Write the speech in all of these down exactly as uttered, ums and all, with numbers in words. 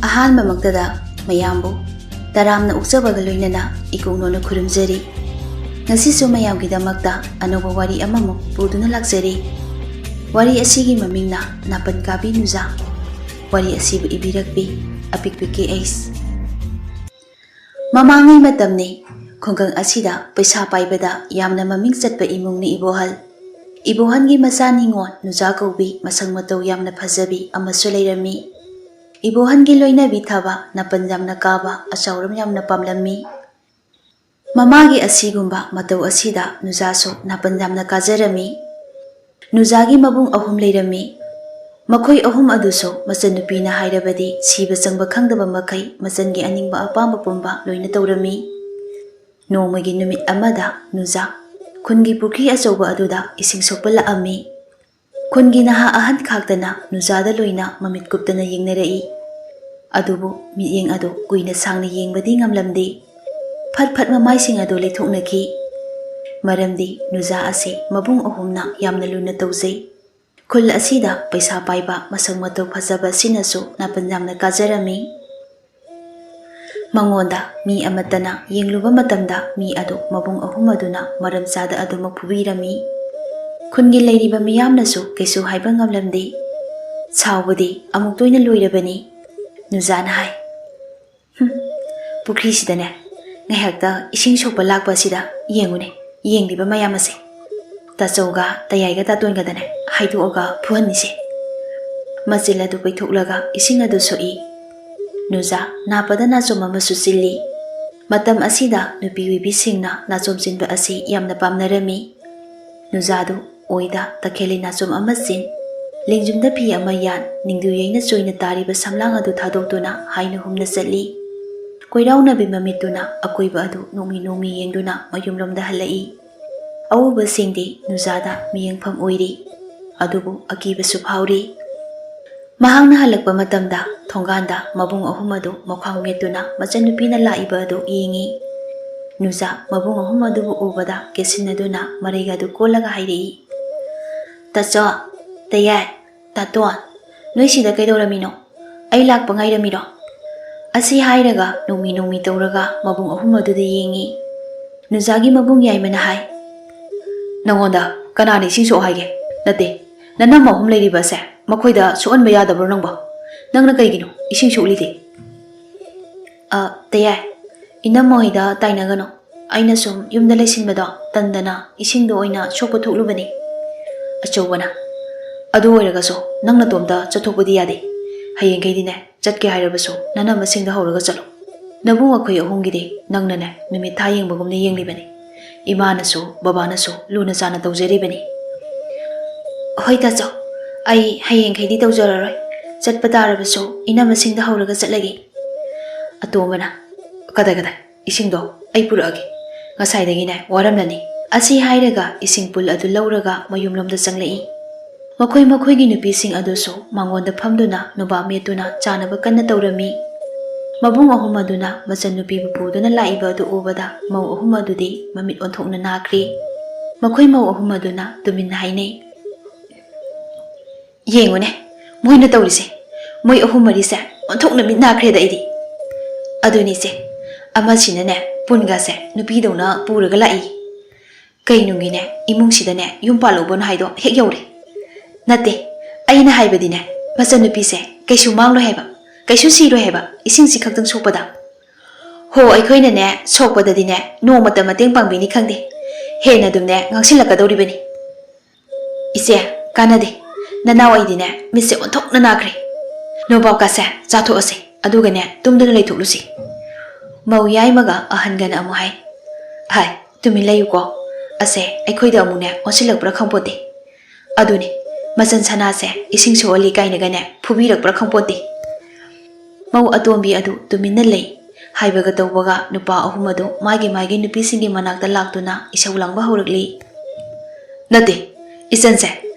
ꯑꯍꯥꯟꯕꯃꯛꯇꯗ ꯃꯌꯥꯝꯕꯨ ꯇꯔꯥꯝꯅ ꯑꯣꯛꯆꯕꯒ ꯂꯣꯏꯅꯅ ꯏꯀꯣꯛꯅꯣꯅ ꯈꯨꯔꯨꯝꯖꯔꯤ꯫ ꯉꯁꯤꯁꯨ ꯃꯌꯥꯝꯒꯤꯗꯃꯛꯇ ꯑꯅꯧꯕ ꯋꯥꯔꯤ ꯑꯃꯃꯨꯛ ꯄꯨꯗꯨꯅ ꯂꯥꯛꯆꯔꯤ꯫ ꯋꯥꯔꯤ ꯑꯁꯤꯒꯤ ꯃꯃꯤꯡꯅ ꯅꯥꯄꯟ ꯀꯥꯕꯤ ꯅꯨꯖꯥ꯫ ꯋꯥꯔꯤ ꯑꯁꯤꯕꯨ ꯏꯕꯤꯔꯛꯄꯤ ꯑꯄꯤꯛꯄꯤ ꯀꯦ ꯑꯩꯁ꯫ ꯃꯃꯥꯡꯉꯩ ꯃꯇꯝꯅꯤ꯫ ꯈꯨꯡꯒꯪ ꯑꯁꯤꯗ ꯄꯩꯁꯥ ꯄꯥꯏꯕꯗ ꯌꯥꯝꯅ ꯃꯃꯤꯡ ꯆꯠꯄ ꯏꯃꯨꯡꯅꯤ ꯏꯕꯣꯍꯜ꯫ ꯏꯕꯣꯍꯜꯒꯤ ꯃꯆꯥ ꯅꯤꯉꯣꯜ ꯅꯨꯖꯥ ꯀꯧꯕꯤ ꯃꯁꯛ ꯃꯇꯧ ꯌꯥꯝꯅ ꯐꯖꯕꯤ ꯑꯃꯁꯨ ꯂꯩꯔꯝꯃꯤ꯫ ꯏꯕꯣꯍꯜꯒꯤ ꯂꯣꯏꯅꯕꯤ ꯊꯥꯕ ꯅꯥꯄꯟ ꯌꯥꯝꯅ ꯀꯥꯕ ꯑꯆꯥꯎꯔꯝ ꯌꯥꯝꯅ ꯄꯥꯝꯂꯝꯃꯤ꯫ ꯃꯃꯥꯒꯤ ꯑꯁꯤꯒꯨꯝꯕ ꯃꯇꯧ ꯑꯁꯤꯗ ꯅꯨꯖꯥꯁꯨ ꯅꯥꯄꯟ ꯌꯥꯝꯅ ꯀꯥꯖꯔꯝꯃꯤ꯫ ꯅꯨꯖꯥꯒꯤ ꯃꯕꯨꯡ ꯑꯍꯨꯝ ꯂꯩꯔꯝꯃꯤ꯫ ꯃꯈꯣꯏ ꯑꯍꯨꯝ ꯑꯗꯨꯁꯨ ꯃꯆꯟꯅꯨꯄꯤꯅ ꯍꯥꯏꯔꯕꯗꯤ ꯁꯤꯕ ꯆꯪꯕ ꯈꯪꯗꯕ ꯃꯈꯩ ꯃꯆꯟꯒꯤ ꯑꯅꯤꯡꯕ ꯑꯄꯥꯝꯕ ꯄꯨꯝꯕ ꯂꯣꯏꯅ ꯇꯧꯔꯝꯃꯤ꯫ ꯅꯣꯡꯃꯒꯤ ꯅꯨꯃꯤꯠ ꯑꯃꯗ ꯅꯨꯖꯥ ꯈꯨꯟꯒꯤ ꯄꯨꯈ꯭ꯔꯤ ꯑꯆꯧꯕ ꯑꯗꯨꯗ ꯏꯁꯤꯡ ꯁꯣꯛꯄ ꯂꯥꯛꯑꯝꯃꯤ꯫ ꯈꯨꯟꯒꯤ ꯅꯍꯥ ꯑꯍꯟ ꯈꯥꯛꯇꯅ ꯅꯨꯖꯥꯗ ꯂꯣꯏꯅ ꯃꯃꯤꯠ ꯀꯨꯞꯇꯅ ꯌꯦꯡꯅꯔꯛꯏ꯫ ꯑꯗꯨꯕꯨ ꯃꯤꯠꯌꯦꯡ ꯑꯗꯨ ꯀꯨꯏꯅ ꯁꯥꯡꯅ ꯌꯦꯡꯕꯗꯤ ꯉꯝꯂꯝꯗꯦ꯫ ꯐꯠ ꯐꯠ ꯃꯃꯥꯏꯁꯤꯡ ꯑꯗꯨ ꯂꯩꯊꯣꯛꯅꯈꯤ꯫ ꯃꯔꯝꯗꯤ ꯅꯨꯖꯥ ꯑꯁꯤ ꯃꯕꯨꯡ ꯑꯍꯨꯝꯅ ꯌꯥꯝꯅ ꯂꯨꯅ ꯇꯧꯖꯩ꯫ ꯈꯨꯜ ꯑꯁꯤꯗ ꯄꯩꯁꯥ ꯄꯥꯏꯕ ꯃꯁꯛ ꯃꯇꯧ ꯐꯖꯕ ꯑꯁꯤꯅꯁꯨ ꯅꯥꯄꯟ ꯌꯥꯝꯅ ꯀꯥꯖꯔꯝꯃꯤ꯫ ꯃꯉꯣꯟꯗ ꯃꯤ ꯑꯃꯠꯇꯅ ꯌꯦꯡꯂꯨꯕ ꯃꯇꯝꯗ ꯃꯤ ꯑꯗꯨ ꯃꯕꯨꯡ ꯑꯍꯨꯝ ꯑꯗꯨꯅ ꯃꯔꯝ ꯆꯥꯗ ꯑꯗꯨꯃꯛ ꯐꯨꯕꯤꯔꯝꯃꯤ꯫ ꯈꯨꯟꯒꯤ ꯂꯩꯔꯤꯕ ꯃꯤꯌꯥꯝꯅꯁꯨ ꯀꯩꯁꯨ ꯍꯥꯏꯕ ꯉꯝꯂꯝꯗꯦ꯫ ꯁꯥꯎꯕꯗꯤ ꯑꯃꯨꯛ ꯇꯣꯏꯅ ꯂꯣꯏꯔꯕꯅꯤ꯫ ꯅꯨꯖꯥꯅ ꯍꯥꯏ, "ꯍꯨꯝ, ꯄꯨꯈ꯭ꯔꯤꯁꯤꯗꯅꯦ ꯉꯥꯏꯍꯥꯛꯇ ꯏꯁꯤꯡ ꯁꯣꯛꯄ ꯂꯥꯛꯄ ꯑꯁꯤꯗ ꯌꯦꯡꯉꯨꯅꯦ, ꯌꯦꯡꯂꯤꯕ ꯃꯌꯥꯝ ꯑꯁꯦ꯫ ꯇꯥꯆꯧꯒ ꯇꯌꯥꯏꯒ ꯇꯥꯇꯣꯟꯒꯗꯅꯦ ꯍꯥꯏꯗꯣꯛꯑꯒ ꯐꯨꯍꯟꯅꯤꯁꯦ꯫" ꯃꯆꯤꯜ ꯑꯗꯨ ꯄꯩꯊꯣꯛꯂꯒ ꯏꯁꯤꯡ ꯑꯗꯨ ꯁꯣꯛꯏ꯫ ꯅꯨꯖꯥ ꯅꯥꯄꯗ ꯅꯥꯆꯣꯝ ꯑꯃꯁꯨ ꯆꯤꯜꯂꯤ꯫ ꯃꯇꯝ ꯑꯁꯤꯗ ꯅꯨꯄꯤ ꯑꯣꯏꯕꯤꯁꯤꯡꯅ ꯅꯥꯆꯣꯝ ꯆꯤꯟꯕ ꯑꯁꯤ ꯌꯥꯝꯅ ꯄꯥꯝꯅꯔꯝꯃꯤ꯫ ꯅꯨꯖꯥꯗꯨ ꯑꯣꯏꯗ ꯇꯈꯦꯜꯂꯤ ꯅꯥꯆꯣꯝ ꯑꯃ ꯆꯤꯟ, ꯂꯦꯡꯖꯨꯝꯗ ꯐꯤ ꯑꯃ ꯌꯥꯟ, ꯅꯤꯡꯗꯨ ꯌꯩꯅ ꯆꯣꯏꯅ ꯇꯥꯔꯤꯕ ꯁꯝꯂꯥꯡ ꯑꯗꯨ ꯊꯥꯗꯣꯛꯇꯨꯅ ꯍꯥꯏꯅ ꯍꯨꯝꯅ ꯆꯠꯂꯤ꯫ ꯀꯣꯏꯔꯥꯎꯅꯕꯤ ꯃꯃꯤꯠꯇꯨꯅ ꯑꯀꯣꯏꯕ ꯑꯗꯨ ꯅꯣꯛꯃꯤ ꯅꯣꯛꯃꯤ ꯌꯦꯡꯗꯨꯅ ꯃꯌꯨꯝꯂꯣꯝꯗ ꯍꯜꯂꯛꯏ꯫ ꯑꯎꯕꯁꯤꯡꯗꯤ ꯅꯨꯖꯥꯗ ꯃꯤꯌꯦꯡꯐꯝ ꯑꯣꯏꯔꯤ꯫ ꯑꯗꯨꯕꯨ ꯑꯀꯤꯕꯁꯨ ꯐꯥꯎꯔꯤ꯫ ꯃꯍꯥꯛꯅ ꯍꯜꯂꯛꯄ ꯃꯇꯝꯗ ꯊꯣꯡꯒꯥꯟꯗ ꯃꯕꯨꯡ ꯑꯍꯨꯝ ꯑꯗꯨ ꯃꯈ꯭ꯋꯥꯡ ꯃꯦꯠꯇꯨꯅ ꯃꯆꯟꯅꯨꯄꯤꯅ ꯂꯥꯛꯏꯕ ꯑꯗꯨ ꯌꯦꯡꯏ꯫ ꯅꯨꯖꯥ ꯃꯕꯨꯡ ꯑꯍꯨꯝ ꯑꯗꯨꯕꯨ ꯎꯕꯗ ꯀꯦꯠꯁꯤꯟꯅꯗꯨꯅ ꯃꯔꯩꯒ ꯑꯗꯨ ꯀꯣꯜꯂꯒ ꯍꯥꯏꯔꯛꯏ, "ꯇꯥꯆꯧ, ꯇꯌꯥꯏ, ꯇꯥꯇꯣꯟ, ꯅꯣꯏ ꯁꯤꯗ ꯀꯩꯗꯧꯔꯝꯃꯤꯅꯣ? ꯑꯩ ꯂꯥꯛꯄ ꯉꯥꯏꯔꯝꯃꯤꯔꯣ?" ꯑꯁꯤ ꯍꯥꯏꯔꯒ ꯅꯣꯡꯃꯤ ꯅꯣꯡꯃꯤ ꯇꯧꯔꯒ ꯃꯕꯨꯡ ꯑꯍꯨꯝ ꯑꯗꯨꯗ ꯌꯦꯡꯉꯤ꯫ ꯅꯨꯖꯥꯒꯤ ꯃꯕꯨꯡ ꯌꯥꯏꯃꯅ ꯍꯥꯏ, "ꯅꯉꯣꯟꯗ ꯀꯅꯥꯅ ꯏꯁꯤꯡ ꯁꯣꯛꯑꯣ ꯍꯥꯏꯒꯦ? ꯅꯠꯇꯦ, ꯅꯅꯝꯃ ꯑꯍꯨꯝ ꯂꯩꯔꯤꯕ ꯑꯁꯦ ꯃꯈꯣꯏꯗ ꯁꯣꯛꯍꯟꯕ ꯌꯥꯗꯕ꯭ꯔꯣ ꯅꯪꯕꯣ? ꯅꯪꯅ ꯀꯩꯒꯤꯅꯣ ꯏꯁꯤꯡ ꯁꯣꯛꯂꯤꯗꯤ?" "ꯑ, ꯇꯌꯥꯏ, ꯏꯅꯝꯃ ꯍꯣꯏꯗ ꯇꯥꯏꯅꯒꯅꯨ꯫ ꯑꯩꯅ ꯁꯨꯝ ꯌꯨꯝꯗ ꯂꯩꯁꯤꯟꯕꯗꯣ ꯇꯟꯗꯅ ꯏꯁꯤꯡꯗꯣ ꯑꯣꯏꯅ ꯁꯣꯛꯄ ꯊꯣꯛꯂꯨꯕꯅꯤ꯫" ꯑꯆꯧꯕꯅ, "ꯑꯗꯨ ꯑꯣꯏꯔꯒꯁꯨ ꯅꯪ ꯅꯇꯣꯝꯇ ꯆꯠꯊꯣꯛꯄꯗꯤ ꯌꯥꯗꯦ꯫ ꯍꯌꯦꯡꯈꯩꯗꯤꯅꯦ, ꯆꯠꯀꯦ ꯍꯥꯏꯔꯕꯁꯨ ꯅꯅꯝꯃꯁꯤꯡꯗ ꯍꯧꯔꯒ ꯆꯠꯂꯣ꯫ ꯅꯕꯨꯡ ꯑꯩꯈꯣꯏ ꯑꯍꯨꯝꯒꯤꯗꯤ ꯅꯪꯅꯅꯦ ꯅꯨꯃꯤꯠ ꯊꯥ ꯌꯦꯡꯕꯒꯨꯝꯅ ꯌꯦꯡꯂꯤꯕꯅꯤ꯫ ꯏꯃꯥꯅꯁꯨ ꯕꯕꯥꯅꯁꯨ ꯂꯨꯅ ꯆꯥꯅ ꯇꯧꯖꯔꯤꯕꯅꯤ꯫" "ꯍꯣꯏ ꯇꯥꯆꯧ, ꯑꯩ ꯍꯌꯦꯡꯈꯩꯗꯤ ꯇꯧꯖꯔꯔꯣꯏ꯫ ꯆꯠꯄ ꯇꯥꯔꯕꯁꯨ ꯏꯅꯝꯃꯁꯤꯡꯗ ꯍꯧꯔꯒ ꯆꯠꯂꯒꯦ꯫" ꯑꯇꯣꯝꯕꯅ, "ꯀꯗꯥꯏ ꯀꯗꯥꯏ? ꯏꯁꯤꯡꯗꯣ ꯑꯩ ꯄꯨꯔꯛꯑꯒꯦ꯫ ꯉꯁꯥꯏꯗꯒꯤꯅꯦ ꯋꯥꯔꯝꯂꯅꯤ꯫" ꯑꯁꯤ ꯍꯥꯏꯔꯒ ꯏꯁꯤꯡ ꯄꯨꯜ ꯑꯗꯨ ꯂꯧꯔꯒ ꯃꯌꯨꯝꯂꯣꯝꯗ ꯆꯪꯂꯛꯏ꯫ ꯃꯈꯣꯏ ꯃꯈꯣꯏꯒꯤ ꯅꯨꯄꯤꯁꯤꯡ ꯑꯗꯨꯁꯨ ꯃꯉꯣꯟꯗ ꯐꯝꯗꯨꯅ ꯅꯣꯕꯥꯞ ꯃꯦꯠꯇꯨꯅ ꯆꯥꯅꯕ ꯀꯟꯅ ꯇꯧꯔꯝꯃꯤ꯫ ꯃꯕꯨꯡ ꯑꯍꯨꯝ ꯑꯗꯨꯅ ꯃꯆꯟꯅꯨꯄꯤꯕꯨ ꯄꯨꯗꯨꯅ ꯂꯥꯛꯏꯕ ꯑꯗꯨ ꯎꯕꯗ ꯃꯧ ꯑꯍꯨꯝ ꯑꯗꯨꯗꯤ ꯃꯃꯤꯠ ꯑꯣꯟꯊꯣꯛꯅ ꯅꯥꯈ꯭ꯔꯦ꯫ ꯃꯈꯣꯏ ꯃꯧ ꯑꯍꯨꯝ ꯑꯗꯨꯅ ꯇꯨꯃꯤꯟꯅ ꯍꯥꯏꯅꯩ, "ꯌꯦꯡꯉꯨꯅꯦ, ꯃꯣꯏꯅ ꯇꯧꯔꯤꯁꯦ꯫ ꯃꯣꯏ ꯑꯍꯨꯝ ꯃꯔꯤꯁꯦ ꯑꯣꯟꯊꯣꯛꯅ ꯃꯤꯠ ꯅꯥꯈ꯭ꯔꯦꯗ ꯑꯩꯗꯤ꯫ ꯑꯗꯨꯅꯤꯁꯦ, ꯑꯃꯁꯤꯅꯅꯦ ꯄꯨꯟꯒꯁꯦ ꯅꯨꯄꯤꯗꯧꯅ ꯄꯨꯔꯒ ꯂꯥꯛꯏ꯫ ꯀꯩꯅꯨꯡꯒꯤꯅꯦ ꯏꯃꯨꯡꯁꯤꯗꯅꯦ ꯌꯨꯝ ꯄꯥꯜꯍꯧꯕꯅꯣ ꯍꯥꯏꯗꯣ ꯍꯦꯛ ꯌꯧꯔꯦ꯫ ꯅꯠꯇꯦ, ꯑꯩꯅ ꯍꯥꯏꯕꯗꯤꯅꯦ, ꯃꯆꯟꯅꯨꯄꯤꯁꯦ ꯀꯩꯁꯨ ꯃꯥꯡꯂꯣꯏ ꯍꯥꯏꯕ, ꯀꯩꯁꯨ ꯁꯤꯔꯣꯏ ꯍꯥꯏꯕ, ꯏꯁꯤꯡꯁꯤ ꯈꯛꯇꯪ ꯁꯣꯛꯄꯗ꯫ ꯍꯣ, ꯑꯩꯈꯣꯏꯅꯅꯦ ꯁꯣꯛꯄꯗꯗꯤꯅꯦ ꯅꯣꯡꯃꯇ ꯃꯇꯦꯡ ꯄꯥꯡꯕꯤꯅꯤ ꯈꯪꯗꯦ, ꯍꯦꯟꯅ ꯑꯗꯨꯝꯅꯦ ꯉꯥꯡꯁꯤꯜꯂꯛꯀꯗꯧꯔꯤꯕꯅꯤ꯫ ꯏꯆꯦ, ꯀꯥꯟꯅꯗꯦ꯫ ꯅꯅꯥꯎ ꯑꯩꯗꯤꯅꯦ ꯃꯤꯠꯁꯦ ꯑꯣꯟꯊꯣꯛꯅ ꯅꯥꯈ꯭ꯔꯦ꯫ ꯅꯣꯕꯥꯞꯀꯥꯁꯦ ꯆꯥꯊꯣꯛꯑꯁꯦ, ꯑꯗꯨꯒꯅꯦ ꯇꯨꯝꯗꯨꯅ ꯂꯩꯊꯣꯛꯂꯨꯁꯤ꯫" ꯃꯧ ꯌꯥꯏꯃꯒ ꯑꯍꯟꯒꯅ ꯑꯃꯨꯛ ꯍꯥꯏ, "ꯍꯥꯏ, ꯇꯨꯃꯤꯟ ꯂꯩꯌꯨꯀꯣ꯫ ꯑꯁꯦ ꯑꯩꯈꯣꯏꯗ ꯑꯃꯨꯛꯅꯦ ꯑꯣꯟꯁꯤꯜꯂꯛꯄ꯭ꯔꯥ ꯈꯪꯄꯣꯠꯇꯦ꯫ ꯑꯗꯨꯅꯤ, ꯃꯆꯟ ꯁꯅꯥꯁꯦ ꯏꯁꯤꯡ ꯁꯣꯛꯍꯜꯂꯤ ꯀꯥꯏꯅꯒꯅꯦ ꯐꯨꯕꯤꯔꯛꯄ꯭ꯔꯥ ꯈꯪꯄꯣꯠꯇꯦ꯫" ꯃꯧ ꯑꯇꯣꯝꯕꯤ ꯑꯗꯨ ꯇꯨꯃꯤꯟꯅ ꯂꯩ꯫ ꯍꯥꯏꯕꯒ ꯇꯧꯕꯒ ꯅꯨꯄꯥ ꯑꯍꯨꯝ ꯑꯗꯨ ꯃꯥꯒꯤ ꯃꯥꯒꯤ ꯅꯨꯄꯤꯁꯤꯡꯒꯤ ꯃꯅꯥꯛꯇ ꯂꯥꯛꯇꯨꯅ ꯏꯁꯧ ꯂꯥꯡꯕ ꯍꯧꯔꯛꯂꯤ꯫ "ꯅꯠꯇꯦ, ꯏꯆꯟꯁꯦ,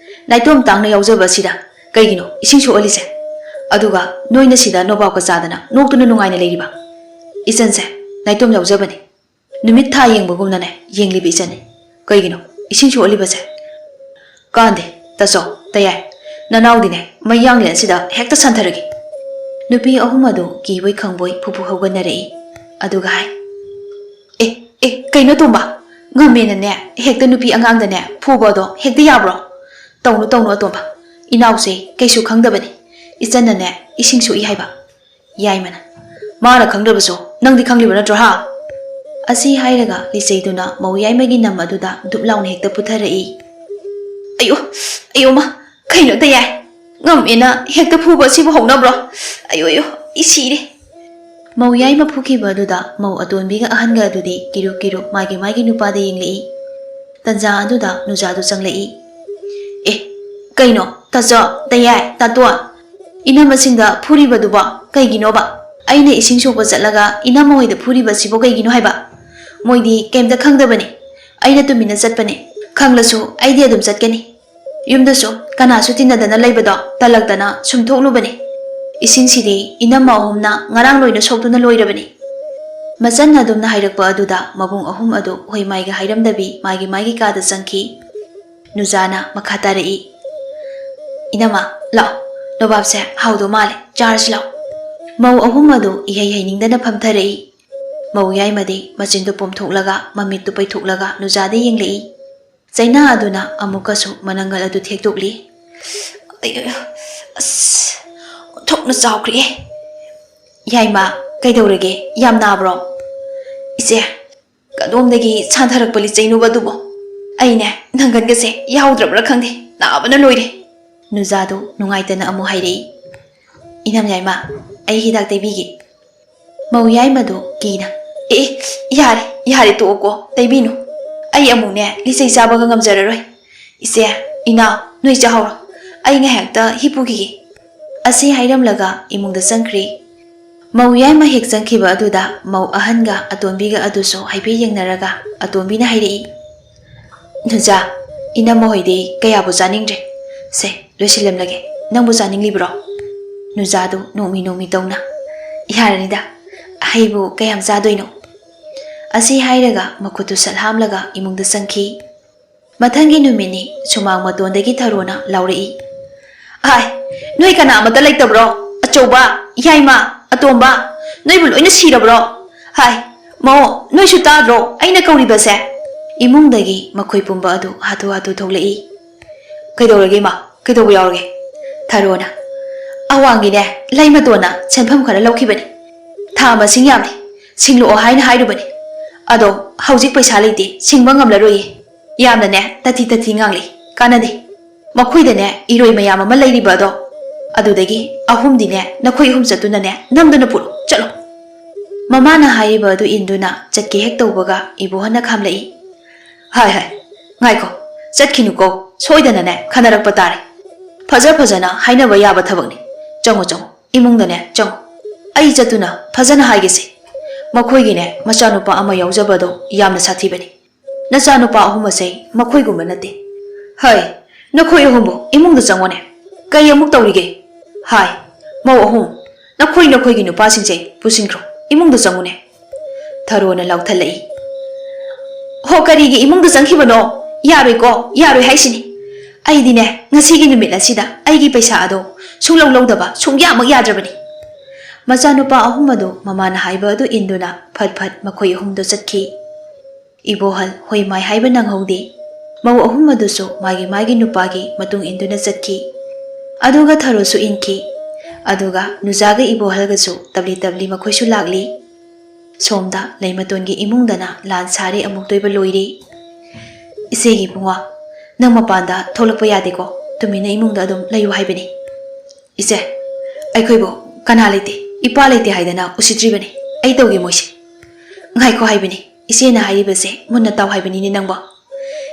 ꯅꯥꯏꯇꯣꯝ ꯇꯥꯡꯅ ꯌꯥꯎꯖꯕ ꯑꯁꯤꯗ ꯀꯩꯒꯤꯅꯣ ꯏꯁꯤꯡ ꯁꯣꯛꯍꯜꯂꯤꯁꯦ? ꯑꯗꯨꯒ ꯅꯣꯏꯅ ꯁꯤꯗ ꯅꯣꯕꯥꯞꯀ ꯆꯥꯗꯅ ꯅꯣꯛꯇꯨꯅ ꯅꯨꯡꯉꯥꯏꯅ ꯂꯩꯔꯤꯕ? ꯏꯆꯟꯁꯦ, ꯅꯥꯏꯇꯣꯝ ꯌꯥꯎꯖꯕꯅꯤ꯫ ꯅꯨꯃꯤꯠ ꯊꯥ ꯌꯦꯡꯕꯒꯨꯝꯅꯅꯦ ꯌꯦꯡꯂꯤꯕ ꯏꯆꯟꯅꯤ꯫ ꯀꯩꯒꯤꯅꯣ ꯏꯁꯤꯡ ꯁꯣꯛꯍꯜꯂꯤꯕꯁꯦ?" "ꯀꯥꯟꯗꯦ, ꯇꯥꯆꯧ, ꯇꯌꯥꯏ, ꯅꯅꯥꯎꯗꯤꯅꯦ ꯃꯩꯌꯥꯡꯂꯦꯟ ꯑꯁꯤꯗ ꯍꯦꯛꯇ ꯁꯟꯊꯔꯒꯦ꯫" ꯅꯨꯄꯤ ꯑꯍꯨꯝ ꯑꯗꯨ ꯀꯤꯕꯣꯏ ꯈꯪꯕꯣꯏ ꯐꯨꯐꯨ ꯍꯧꯒꯠꯅꯔꯛꯏ꯫ ꯑꯗꯨꯒ ꯍꯥꯏ, "ꯑꯦ, ꯑꯦ, ꯀꯩꯅꯣ ꯇꯣꯝꯕ? ꯉꯝꯃꯦꯅꯅꯦ ꯍꯦꯛꯇ ꯅꯨꯄꯤ ꯑꯉꯥꯡꯗꯅꯦ ꯐꯨꯕ ꯑꯗꯣ ꯍꯦꯛꯇ ꯌꯥꯕ꯭ꯔꯣ? ꯇꯧꯅꯨ, ꯇꯧꯅꯨ ꯑꯇꯣꯝꯕ꯫ ꯏꯅꯥꯎꯁꯦ ꯀꯩꯁꯨ ꯈꯪꯗꯕꯅꯤ꯫ ꯏꯆꯟꯅꯅꯦ ꯏꯁꯤꯡ ꯁꯣꯛꯏ ꯍꯥꯏꯕ꯫" ꯌꯥꯏꯃꯅ, "ꯃꯥꯅ ꯈꯪꯗ꯭ꯔꯕꯁꯨ ꯅꯪꯗꯤ ꯈꯪꯂꯤꯕ ꯅꯠꯇ꯭ꯔꯣ, ꯍꯥ?" ꯑꯁꯤ ꯍꯥꯏꯔꯒ ꯂꯤꯆꯩꯗꯨꯅ ꯃꯧ ꯌꯥꯏꯃꯒꯤ ꯅꯝ ꯑꯗꯨꯗ ꯗꯨꯞ ꯂꯥꯎꯅ ꯍꯦꯛꯇ ꯄꯨꯊꯔꯛꯏ꯫ "ꯑꯌꯣ, ꯑꯌꯣ ꯃꯥ, ꯀꯩꯅꯣ ꯇꯌꯥꯏ? ꯉꯝꯃꯦꯅ ꯍꯦꯛꯇ ꯐꯨꯕ ꯑꯁꯤꯕꯨ ꯍꯧꯅꯕ꯭ꯔꯣ? ꯑꯌꯣ, ꯑꯌꯣ, ꯑꯩ ꯁꯤꯔꯦ!" ꯃꯧ ꯌꯥꯏꯃ ꯐꯨꯈꯤꯕ ꯑꯗꯨꯗ ꯃꯧ ꯑꯇꯣꯟꯕꯤꯒ ꯑꯍꯟꯒ ꯑꯗꯨꯗꯤ ꯀꯤꯔꯨ ꯀꯤꯔꯨ ꯃꯥꯒꯤ ꯃꯥꯒꯤ ꯅꯨꯄꯥꯗ ꯌꯦꯡꯂꯛꯏ꯫ ꯇꯟꯖꯥ ꯑꯗꯨꯗ ꯅꯨꯖꯥꯗꯨ ꯆꯪꯂꯛꯏ꯫ "ꯑꯦ, ꯀꯩꯅꯣ? ꯇꯥꯆꯧ, ꯇꯌꯥꯏ, ꯇꯥꯇꯣꯟ, ꯏꯅꯝꯃꯁꯤꯡꯗ ꯐꯨꯔꯤꯕꯗꯨꯕꯣ ꯀꯩꯒꯤꯅꯣꯕ? ꯑꯩꯅ ꯏꯁꯤꯡ ꯁꯣꯛꯄ ꯆꯠꯂꯒ ꯏꯅꯝꯃ ꯍꯣꯏꯗ ꯐꯨꯔꯤꯕꯁꯤꯕꯨ ꯀꯩꯒꯤꯅꯣ ꯍꯥꯏꯕ? ꯃꯣꯏꯗꯤ ꯀꯩꯝꯇ ꯈꯪꯗꯕꯅꯦ꯫ ꯑꯩꯅ ꯇꯨꯃꯤꯟꯅ ꯆꯠꯄꯅꯦ꯫ ꯈꯪꯂꯁꯨ ꯑꯩꯗꯤ ꯑꯗꯨꯝ ꯆꯠꯀꯅꯤ꯫ ꯌꯨꯝꯗꯁꯨ ꯀꯅꯥꯁꯨ ꯇꯤꯟꯅꯗꯅ ꯂꯩꯕꯗꯣ ꯇꯜꯂꯛꯇꯅ ꯁꯨꯝ ꯊꯣꯛꯂꯨꯕꯅꯦ꯫ ꯏꯁꯤꯡꯁꯤꯗꯤ ꯏꯅꯝꯃ ꯑꯍꯨꯝꯅ ꯉꯔꯥꯡ ꯂꯣꯏꯅ ꯁꯣꯛꯇꯨꯅ ꯂꯣꯏꯔꯕꯅꯤ꯫" ꯃꯆꯟꯅ ꯑꯗꯨꯝꯅ ꯍꯥꯏꯔꯛꯄ ꯑꯗꯨꯗ ꯃꯕꯨꯡ ꯑꯍꯨꯝ ꯑꯗꯨ ꯍꯣꯏ ꯃꯥꯏꯒ ꯍꯥꯏꯔꯝꯗꯕꯤ ꯃꯥꯒꯤ ꯃꯥꯒꯤ ꯀꯥꯗ ꯆꯪꯈꯤ꯫ ꯅꯨꯖꯥꯅ ꯃꯈꯥ ꯇꯥꯔꯛꯏ, "ꯏꯅꯝꯃ, ꯂꯥꯛꯑꯣ, ꯅꯣꯕꯥꯞꯁꯦ ꯍꯥꯎꯗꯧ ꯃꯥꯜꯂꯦ, ꯆꯥꯔꯁꯤ ꯂꯥꯛꯑꯣ꯫" ꯃꯧ ꯑꯍꯨꯝ ꯑꯗꯨ ꯏꯍꯩ ꯍꯩꯅꯤꯡꯗꯅ ꯐꯝꯊꯔꯛꯏ꯫ ꯃꯧ ꯌꯥꯏꯃꯗꯤ ꯃꯆꯤꯟꯗꯨ ꯄꯣꯝꯊꯣꯛꯂꯒ ꯃꯃꯤꯠꯇꯨ ꯄꯩꯊꯣꯛꯂꯒ ꯅꯨꯖꯥꯗ ꯌꯦꯡꯂꯛꯏ꯫ ꯆꯩꯅꯥ ꯑꯗꯨꯅ ꯑꯃꯨꯛꯀꯁꯨ ꯃꯅꯪꯒꯜ ꯑꯗꯨ ꯊꯦꯛꯇꯣꯛꯂꯤ꯫ "ꯑꯩ, ꯑꯁ, ꯑꯣꯟꯊꯣꯛꯅ ꯆꯥꯎꯈ꯭ꯔꯦ꯫" "ꯌꯥꯏꯃ, ꯀꯩꯗꯧꯔꯒꯦ? ꯌꯥꯝ ꯅꯥꯕ꯭ꯔꯣ?" "ꯏꯆꯦ, ꯀꯗꯣꯝꯗꯒꯤ ꯁꯥꯟꯊꯔꯛꯄ ꯂꯤꯆꯩꯅꯣꯕ ꯑꯗꯨꯕꯣ? ꯑꯩꯅꯦ ꯅꯪꯒꯟꯒꯁꯦ ꯌꯥꯎꯗ꯭ꯔꯕ꯭ꯔꯥ ꯈꯪꯗꯦ, ꯅꯥꯕꯅ ꯂꯣꯏꯔꯦ꯫" ꯅꯨꯖꯥꯗꯨ ꯅꯨꯡꯉꯥꯏꯇꯅ ꯑꯃꯨꯛ ꯍꯥꯏꯔꯛꯏ, "ꯏꯅꯝ ꯌꯥꯏꯃ, ꯑꯩ ꯍꯤꯗꯥꯛ ꯇꯩꯕꯤꯒꯦ꯫" ꯃꯧ ꯌꯥꯏꯃꯗꯨ ꯀꯤꯅ, "ꯑꯦ, ꯑꯦ, ꯌꯥꯔꯦ, ꯌꯥꯔꯦ, ꯇꯣꯛꯑꯣꯀꯣ, ꯇꯩꯕꯤꯅꯨ꯫ ꯑꯩ ꯑꯃꯨꯛꯅꯦ ꯂꯤꯆꯩ ꯆꯥꯕꯒ ꯉꯝꯖꯔꯔꯣꯏ꯫ ꯏꯆꯦ, ꯏꯅꯥꯎ, ꯅꯣꯏ ꯆꯥꯍꯧꯔꯣ, ꯑꯩ ꯉꯥꯏꯍꯥꯛꯇ ꯍꯤꯞꯄꯨꯈꯤꯒꯦ꯫" ꯑꯁꯤ ꯍꯥꯏꯔꯝꯂꯒ ꯏꯃꯨꯡꯗ ꯆꯪꯈ꯭ꯔꯤ꯫ ꯃꯧ ꯌꯥꯏꯃ ꯍꯦꯛ ꯆꯪꯈꯤꯕ ꯑꯗꯨꯗ ꯃꯧ ꯑꯍꯟꯒ ꯑꯇꯣꯝꯕꯤꯒ ꯑꯗꯨꯁꯨ ꯍꯥꯏꯐꯦꯠ ꯌꯦꯡꯅꯔꯒ ꯑꯇꯣꯝꯕꯤꯅ ꯍꯥꯏꯔꯛꯏ, "ꯅꯨꯖꯥ, ꯏꯅꯝꯃ ꯍꯣꯏꯗꯤ ꯀꯌꯥꯕꯨ ꯆꯥꯅꯤꯡꯗ꯭ꯔꯦ꯫ ꯁꯦ, ꯂꯣꯏꯁꯤꯜꯂꯝꯂꯒꯦ꯫ ꯅꯪꯕꯨ ꯆꯥꯅꯤꯡꯂꯤꯕ꯭ꯔꯣ?" ꯅꯨꯖꯥꯗꯨ ꯅꯣꯡꯃꯤ ꯅꯣꯡꯃꯤ ꯇꯧꯅ, "ꯌꯥꯔꯅꯤꯗ, ꯑꯩꯕꯨ ꯀꯌꯥꯝ ꯆꯥꯗꯣꯏꯅꯣ?" ꯑꯁꯤ ꯍꯥꯏꯔꯒ ꯃꯈꯨꯠꯇꯨ ꯁꯠ ꯍꯥꯝꯂꯒ ꯏꯃꯨꯡꯗ ꯆꯪꯈꯤ꯫ ꯃꯊꯪꯒꯤ ꯅꯨꯃꯤꯠꯅꯤ꯫ ꯁꯨꯃꯥꯡ ꯃꯇꯣꯟꯗꯒꯤ ꯊꯔꯣꯅ ꯂꯥꯎꯔꯛꯏ, "ꯑꯥꯏ, ꯅꯣꯏ ꯀꯅꯥ ꯑꯃꯠꯇ ꯂꯩꯇꯕ꯭ꯔꯣ? ꯑꯆꯧꯕ, "ꯌꯥꯏꯃ, ꯑꯇꯣꯝꯕ, ꯅꯣꯏꯕꯨ ꯂꯣꯏꯅ ꯁꯤꯔꯕ꯭ꯔꯣ? ꯍꯥꯏ, ꯃꯧ, ꯅꯣꯏꯁꯨ ꯇꯥꯗ꯭ꯔꯣ ꯑꯩꯅ ꯀꯧꯔꯤꯕꯁꯦ?" ꯏꯃꯨꯡꯗꯒꯤ ꯃꯈꯣꯏ ꯄꯨꯝꯕ ꯑꯗꯨ ꯍꯥꯊꯨ ꯍꯥꯊꯨ ꯊꯣꯛꯂꯛꯏ꯫ "ꯀꯩꯗꯧꯔꯒꯦ ꯏꯃꯥ? ꯀꯩꯗꯧꯕ ꯌꯥꯎꯔꯒꯦ?" ꯊꯔꯣꯅ, "ꯑꯋꯥꯡꯒꯤꯅꯦ, ꯂꯩꯃꯇꯣꯟꯅ ꯁꯦꯟꯐꯝ ꯈꯔ ꯂꯧꯈꯤꯕꯅꯤ꯫ ꯊꯥ ꯃꯁꯤꯡ ꯌꯥꯝꯗꯦ, ꯁꯤꯡꯂꯛꯑꯣ ꯍꯥꯏꯅ ꯍꯥꯏꯔꯨꯕꯅꯤ꯫ ꯑꯗꯣ ꯍꯧꯖꯤꯛ ꯄꯩꯁꯥ ꯂꯩꯇꯦ, ꯁꯤꯡꯕ ꯉꯝꯂꯔꯣꯏꯌꯦ꯫ ꯌꯥꯝꯅꯅꯦ ꯇꯊꯤ ꯇꯊꯤ ꯉꯥꯡꯂꯤ, ꯀꯥꯟꯅꯗꯦ꯫ ꯃꯈꯣꯏꯗꯅꯦ ꯏꯔꯣꯏ ꯃꯌꯥꯝ ꯑꯃ ꯂꯩꯔꯤꯕ ꯑꯗꯣ, ꯑꯗꯨꯗꯒꯤ ꯑꯍꯨꯝꯗꯤꯅꯦ ꯅꯈꯣꯏ ꯑꯍꯨꯝ ꯆꯠꯇꯨꯅꯅꯦ ꯅꯝꯗꯨꯅ ꯄꯨꯔꯛꯑꯣ, ꯆꯠꯂꯣ꯫" ꯃꯃꯥꯅ ꯍꯥꯏꯔꯤꯕ ꯑꯗꯨ ꯏꯟꯗꯨꯅ ꯆꯠꯀꯦ ꯍꯦꯛ ꯇꯧꯕꯒ ꯏꯕꯣꯍꯟꯅ ꯈꯥꯝꯂꯛꯏ꯫ "ꯍꯥꯏ ꯍꯥꯏ, ꯉꯥꯏꯈꯣ, ꯆꯠꯈꯤꯅꯨꯀꯣ, ꯁꯣꯏꯗꯅꯅꯦ ꯈꯟꯅꯔꯛꯄ ꯇꯥꯔꯦ꯫ ꯐꯖ ꯐꯖꯅ ꯍꯥꯏꯅꯕ ꯌꯥꯕ ꯊꯕꯛꯅꯤ꯫ ꯆꯪꯉꯣ ꯆꯪꯉꯣ, ꯏꯃꯨꯡꯗꯅꯦ ꯆꯪꯉꯣ꯫ ꯑꯩ ꯆꯠꯇꯨꯅ ꯐꯖꯅ ꯍꯥꯏꯒꯦꯁꯦ꯫ ꯃꯈꯣꯏꯒꯤꯅꯦ ꯃꯆꯥꯅꯨꯄꯥ ꯑꯃ ꯌꯥꯎꯖꯕꯗꯣ ꯌꯥꯝꯅ ꯁꯥꯊꯤꯕꯅꯤ꯫ ꯅꯆꯥꯅꯨꯄꯥ ꯑꯍꯨꯝ ꯑꯁꯦ ꯃꯈꯣꯏꯒꯨꯝꯕ ꯅꯠꯇꯦ꯫ ꯍꯩ, ꯅꯈꯣꯏ ꯑꯍꯨꯝꯕꯨ ꯏꯃꯨꯡꯗ ꯆꯪꯉꯣꯅꯦ꯫ ꯀꯩ ꯑꯃꯨꯛ ꯇꯧꯔꯤꯒꯦ? ꯍꯥꯏ, ꯃꯧ ꯑꯍꯨꯝ, ꯅꯈꯣꯏ ꯅꯈꯣꯏꯒꯤ ꯅꯨꯄꯥꯁꯤꯡꯁꯦ ꯄꯨꯁꯤꯟꯈ꯭ꯔꯣ, ꯏꯃꯨꯡꯗ ꯆꯪꯉꯨꯅꯦ꯫" ꯊꯔꯣꯅ ꯂꯥꯎꯊꯠꯂꯛꯏ꯫ "ꯍꯣ, ꯀꯔꯤꯒꯤ ꯏꯃꯨꯡꯗ ꯆꯪꯈꯤꯕꯅꯣ? ꯌꯥꯔꯣꯏꯀꯣ, ꯌꯥꯔꯣꯏ ꯍꯥꯏꯁꯤꯅꯤ꯫ ꯑꯩꯗꯤꯅꯦ ꯉꯁꯤꯒꯤ ꯅꯨꯃꯤꯠ ꯑꯁꯤꯗ ꯑꯩꯒꯤ ꯄꯩꯁꯥ ꯑꯗꯣ ꯁꯨꯡꯂꯧ ꯂꯧꯗꯕ ꯁꯨꯡꯌꯥꯃꯛ ꯌꯥꯗ꯭ꯔꯕꯅꯤ꯫" ꯃꯆꯥꯅꯨꯄꯥ ꯑꯍꯨꯝ ꯑꯗꯨ ꯃꯃꯥꯅ ꯍꯥꯏꯕ ꯑꯗꯨ ꯏꯟꯗꯨꯅ ꯐꯠ ꯐꯠ ꯃꯈꯣꯏ ꯑꯍꯨꯝꯗꯣ ꯆꯠꯈꯤ꯫ ꯏꯕꯣꯍꯜ ꯍꯣꯏ ꯃꯥꯏ ꯍꯥꯏꯕ ꯅꯪꯍꯧꯗꯦ꯫ ꯃꯧ ꯑꯍꯨꯝ ꯑꯗꯨꯁꯨ ꯃꯥꯒꯤ ꯃꯥꯒꯤ ꯅꯨꯄꯥꯒꯤ ꯃꯇꯨꯡ ꯏꯟꯗꯨꯅ ꯆꯠꯈꯤ꯫ ꯑꯗꯨꯒ ꯊꯔꯣꯁꯨ ꯏꯟꯈꯤ꯫ ꯑꯗꯨꯒ ꯅꯨꯖꯥꯒ ꯏꯕꯣꯍꯜꯒꯁꯨ ꯇꯞꯂꯤ ꯇꯞꯂꯤ ꯃꯈꯣꯏꯁꯨ ꯂꯥꯛꯂꯤ꯫ ꯁꯣꯝꯗ ꯂꯩꯃꯇꯣꯟꯒꯤ ꯏꯃꯨꯡꯗꯅ ꯂꯥꯟ ꯁꯥꯔꯦ ꯑꯃꯨꯛꯇꯣꯏꯕ ꯂꯣꯏꯔꯦ꯫ "ꯏꯆꯦꯒꯤ ꯏꯕꯨꯡꯉꯣ, ꯅꯪ ꯃꯄꯥꯟꯗ ꯊꯣꯛꯂꯛꯄ ꯌꯥꯗꯦꯀꯣ, ꯇꯨꯃꯤꯟꯅ ꯏꯃꯨꯡꯗ ꯑꯗꯨꯝ ꯂꯩꯌꯨ ꯍꯥꯏꯕꯅꯤ꯫" "ꯏꯆꯦ, ꯑꯩꯈꯣꯏꯕꯨ ꯀꯅꯥ ꯂꯩꯇꯦ, ꯏꯄꯥ ꯂꯩꯇꯦ ꯍꯥꯏꯗꯅ ꯎꯁꯤꯠꯇ꯭ꯔꯤꯕꯅꯤ꯫ ꯑꯩ ꯇꯧꯒꯦ ꯃꯣꯏꯁꯦ꯫" "ꯉꯥꯏꯈꯣ ꯍꯥꯏꯕꯅꯤ, ꯏꯆꯦꯅ ꯍꯥꯏꯔꯤꯕꯁꯦ ꯃꯨꯟꯅ ꯇꯥꯎ ꯍꯥꯏꯕꯅꯤꯅꯦ ꯅꯪꯕꯣ꯫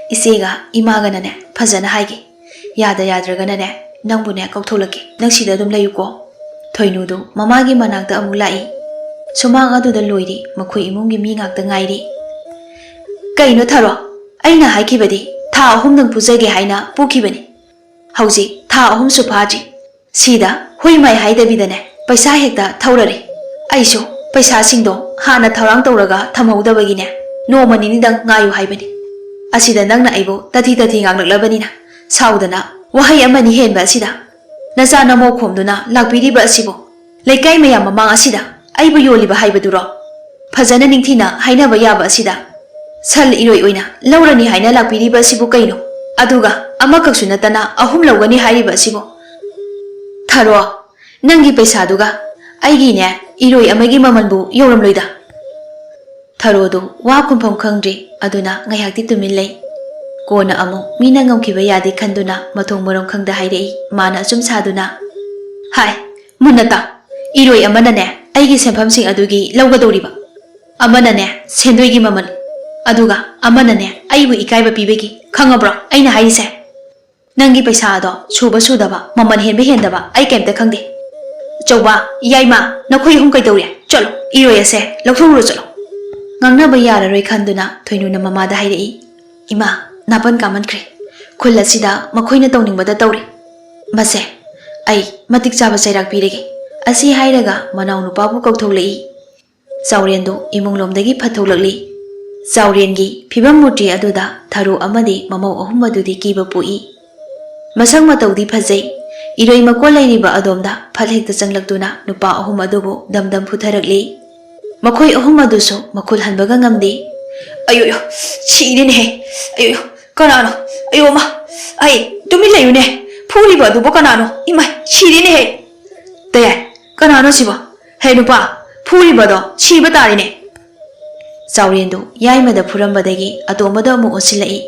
ꯏꯆꯦꯒ ꯏꯃꯥꯒꯅꯅꯦ ꯐꯖꯅ ꯍꯥꯏꯒꯦ꯫ ꯌꯥꯗ ꯌꯥꯗ꯭ꯔꯒꯅꯅꯦ ꯅꯪꯕꯨꯅꯦ ꯀꯧꯊꯣꯛꯂꯛꯀꯦ, ꯅꯪ ꯁꯤꯗ ꯑꯗꯨꯝ ꯂꯩꯌꯨꯀꯣ꯫" ꯊꯣꯏꯅꯨꯗꯨ ꯃꯃꯥꯒꯤ ꯃꯅꯥꯛꯇ ꯑꯃꯨꯛ ꯂꯥꯛꯏ꯫ ꯁꯨꯃꯥꯡ ꯑꯗꯨꯗ ꯂꯣꯏꯔꯦ, ꯃꯈꯣꯏ ꯏꯃꯨꯡꯒꯤ ꯃꯤ ꯉꯥꯛꯇ ꯉꯥꯏꯔꯦ꯫ "ꯀꯩꯅꯣ ꯊꯔꯣ, ꯑꯩꯅ ꯍꯥꯏꯈꯤꯕꯗꯤ ꯊꯥ ꯑꯍꯨꯝꯗꯪ ꯄꯨꯖꯒꯦ ꯍꯥꯏꯅ ꯄꯨꯈꯤꯕꯅꯤ꯫ ꯍꯧꯖꯤꯛ ꯊꯥ ꯑꯍꯨꯝꯁꯨ ꯐꯥꯗ꯭ꯔꯤ꯫ ꯁꯤꯗ ꯍꯨꯏ ꯃꯥꯏ ꯍꯥꯏꯗꯕꯤꯗꯅꯦ ꯄꯩꯁꯥ ꯍꯦꯛꯇ ꯊꯧꯔꯔꯦ꯫ ꯑꯩꯁꯨ ꯄꯩꯁꯥꯁꯤꯡꯗꯣ ꯍꯥꯟꯅ ꯊꯧꯔꯥꯡ ꯇꯧꯔꯒ ꯊꯝꯍꯧꯗꯕꯒꯤꯅꯦ ꯅꯣꯡꯃ ꯅꯤꯅꯤꯗꯪ ꯉꯥꯏꯌꯨ ꯍꯥꯏꯕꯅꯤ꯫ ꯑꯁꯤꯗ ꯅꯪꯅ ꯑꯩꯕꯨ ꯇꯊꯤ ꯇꯊꯤ ꯉꯥꯡꯂꯛꯂꯕꯅꯤꯅ ꯁꯥꯎꯗꯅ ꯋꯥꯍꯩ ꯑꯃꯅꯤ ꯍꯦꯟꯕ ꯑꯁꯤꯗ ꯅꯆꯥ ꯅꯃꯧ ꯈꯣꯝꯗꯨꯅ ꯂꯥꯛꯄꯤꯔꯤꯕ ꯑꯁꯤꯕꯨ ꯂꯩꯀꯥꯏ ꯃꯌꯥꯝ ꯃꯃꯥꯡ ꯑꯁꯤꯗ ꯑꯩꯕꯨ ꯌꯣꯜꯂꯤꯕ ꯍꯥꯏꯕꯗꯨꯔꯣ? ꯐꯖꯅ ꯅꯤꯡꯊꯤꯅ ꯍꯥꯏꯅꯕ ꯌꯥꯕ ꯑꯁꯤꯗ ꯁꯟ ꯏꯔꯣꯏ ꯑꯣꯏꯅ ꯂꯧꯔꯅꯤ ꯍꯥꯏꯅ ꯂꯥꯛꯄꯤꯔꯤꯕ ꯑꯁꯤꯕꯨ ꯀꯩꯅꯣ? ꯑꯗꯨꯒ ꯑꯃꯈꯛꯁꯨ ꯅꯠꯇꯅ ꯑꯍꯨꯝ ꯂꯧꯒꯅꯤ ꯍꯥꯏꯔꯤꯕ ꯑꯁꯤꯕꯨ? ꯊꯔꯣ, ꯅꯪꯒꯤ ꯄꯩꯁꯥꯗꯨꯒ ꯑꯩꯒꯤꯅꯦ ꯏꯔꯣꯏ ꯑꯃꯒꯤ ꯃꯃꯜꯕꯨ ꯌꯧꯔꯝꯂꯣꯏꯗ꯫ ꯊꯔꯣꯗꯨ ꯋꯥ ꯈꯨꯝꯐꯝ ꯈꯪꯗ꯭ꯔꯤ, ꯑꯗꯨꯅ ꯉꯥꯏꯍꯥꯛꯇꯤ ꯇꯨꯃꯤꯟ ꯂꯩ꯫ ꯀꯣꯟꯅ ꯑꯃꯨꯛ ꯃꯤꯅ ꯉꯝꯈꯤꯕ ꯌꯥꯗꯦ ꯈꯟꯗꯨꯅ ꯃꯊꯣꯡ ꯃꯔꯝ ꯈꯪꯗ ꯍꯥꯏꯔꯛꯏ꯫ ꯃꯥꯅ ꯑꯆꯨꯝ ꯁꯥꯗꯨꯅ, "ꯍꯥꯏ, ꯃꯨꯟꯅ ꯇꯥ꯫ ꯏꯔꯣꯏ ꯑꯃꯅꯅꯦ ꯑꯩꯒꯤ ꯁꯦꯟꯐꯝꯁꯤꯡ ꯑꯗꯨꯒꯤ ꯂꯧꯒꯗꯧꯔꯤꯕ, ꯑꯃꯅꯅꯦ ꯁꯦꯟꯗꯣꯏꯒꯤ ꯃꯃꯜ, ꯑꯗꯨꯒ ꯑꯃꯅꯅꯦ ꯑꯩꯕꯨ ꯏꯀꯥꯏꯕ ꯄꯤꯕꯒꯤ꯫ ꯈꯪꯉꯕ꯭ꯔꯣ ꯑꯩꯅ ꯍꯥꯏꯔꯤꯁꯦ? ꯅꯪꯒꯤ ꯄꯩꯁꯥ ꯑꯗꯣ ꯁꯨꯕ ꯁꯨꯗꯕ, ꯃꯃꯜ ꯍꯦꯟꯕ ꯍꯦꯟꯗꯕ ꯑꯩ ꯀꯩꯝꯇ ꯈꯪꯗꯦ꯫ ꯆꯧꯕ, ꯌꯥꯏꯃ, ꯅꯈꯣꯏ ꯑꯍꯨꯝ ꯀꯩꯗꯧꯔꯦ? ꯆꯠꯂꯣ, ꯏꯔꯣꯏ ꯑꯁꯦ ꯂꯧꯊꯣꯛꯎꯔꯣ, ꯆꯠꯂꯣ꯫" ꯉꯥꯡꯅꯕ ꯌꯥꯔꯔꯣꯏ ꯈꯟꯗꯨꯅ ꯊꯣꯏꯅꯨꯅ ꯃꯃꯥꯗ ꯍꯥꯏꯔꯛꯏ, "ꯏꯃꯥ, ꯅꯥꯄꯟ ꯀꯥꯃꯟꯈ꯭ꯔꯦ꯫ ꯈꯨꯜ ꯑꯁꯤꯗ ꯃꯈꯣꯏꯅ ꯇꯧꯅꯤꯡꯕꯗ ꯇꯧꯔꯦ꯫ ꯃꯁꯦ ꯑꯩ ꯃꯇꯤꯛ ꯆꯥꯕ ꯆꯩꯔꯥꯛ ꯄꯤꯔꯒꯦ꯫" ꯑꯁꯤ ꯍꯥꯏꯔꯒ ꯃꯅꯥꯎ ꯅꯨꯄꯥꯕꯨ ꯀꯧꯊꯣꯛꯂꯛꯏ꯫ ꯆꯥꯎꯔꯦꯟꯗꯨ ꯏꯃꯨꯡꯂꯣꯝꯗꯒꯤ ꯐꯠꯊꯣꯛꯂꯛꯂꯤ꯫ ꯆꯥꯎꯔꯦꯟꯒꯤ ꯐꯤꯕꯝ ꯃꯨꯔꯇꯤ ꯑꯗꯨꯗ ꯊꯔꯨ ꯑꯃꯗꯤ ꯃꯃꯧ ꯑꯍꯨꯝ ꯑꯗꯨꯗꯤ ꯀꯤꯕ ꯄꯣꯛꯏ꯫ ꯃꯁꯛ ꯃꯇꯧꯗꯤ ꯐꯖꯩ꯫ ꯏꯔꯣꯏ ꯃꯀꯣꯜ ꯂꯩꯔꯤꯕ ꯑꯗꯣꯝꯗ ꯐꯠ ꯍꯦꯛꯇ ꯆꯪꯂꯛꯇꯨꯅ ꯅꯨꯄꯥ ꯑꯍꯨꯝ ꯑꯗꯨꯕꯨ ꯗꯝ ꯗꯝ ꯐꯨꯊꯔꯛꯂꯤ꯫ ꯃꯈꯣꯏ ꯑꯍꯨꯝ ꯑꯗꯨꯁꯨ ꯃꯈꯨꯜ ꯍꯟꯕꯒ ꯉꯝꯗꯦ꯫ "ꯑꯌꯣꯌꯣ, ꯁꯤꯔꯦꯅꯦꯍꯦ꯫ ꯑꯌꯣꯌꯣ, ꯀꯅꯥꯅꯣ? ꯑꯌꯣ ꯃꯥ, ꯑꯩ, ꯇꯨꯃꯤꯟ ꯂꯩꯌꯨꯅꯦ꯫ ꯐꯨꯔꯤꯕ ꯑꯗꯨꯕꯨ ꯀꯅꯥꯅꯣ? ꯏꯃꯥꯏ, ꯁꯤꯔꯦꯅꯦꯍꯦ꯫ ꯇꯌꯥꯏ, ꯀꯅꯥꯅꯣ ꯁꯤꯕꯣ? ꯍꯦ ꯅꯨꯄꯥ, ꯐꯨꯔꯤꯕꯗꯣ ꯁꯤꯕ ꯇꯥꯔꯦꯅꯦ꯫" ꯆꯥꯎꯔꯦꯟꯗꯨ ꯌꯥꯏꯃꯗ ꯐꯨꯔꯝꯕꯗꯒꯤ ꯑꯇꯣꯝꯕꯗ ꯑꯃꯨꯛ ꯑꯣꯟꯁꯤꯜꯂꯛꯏ꯫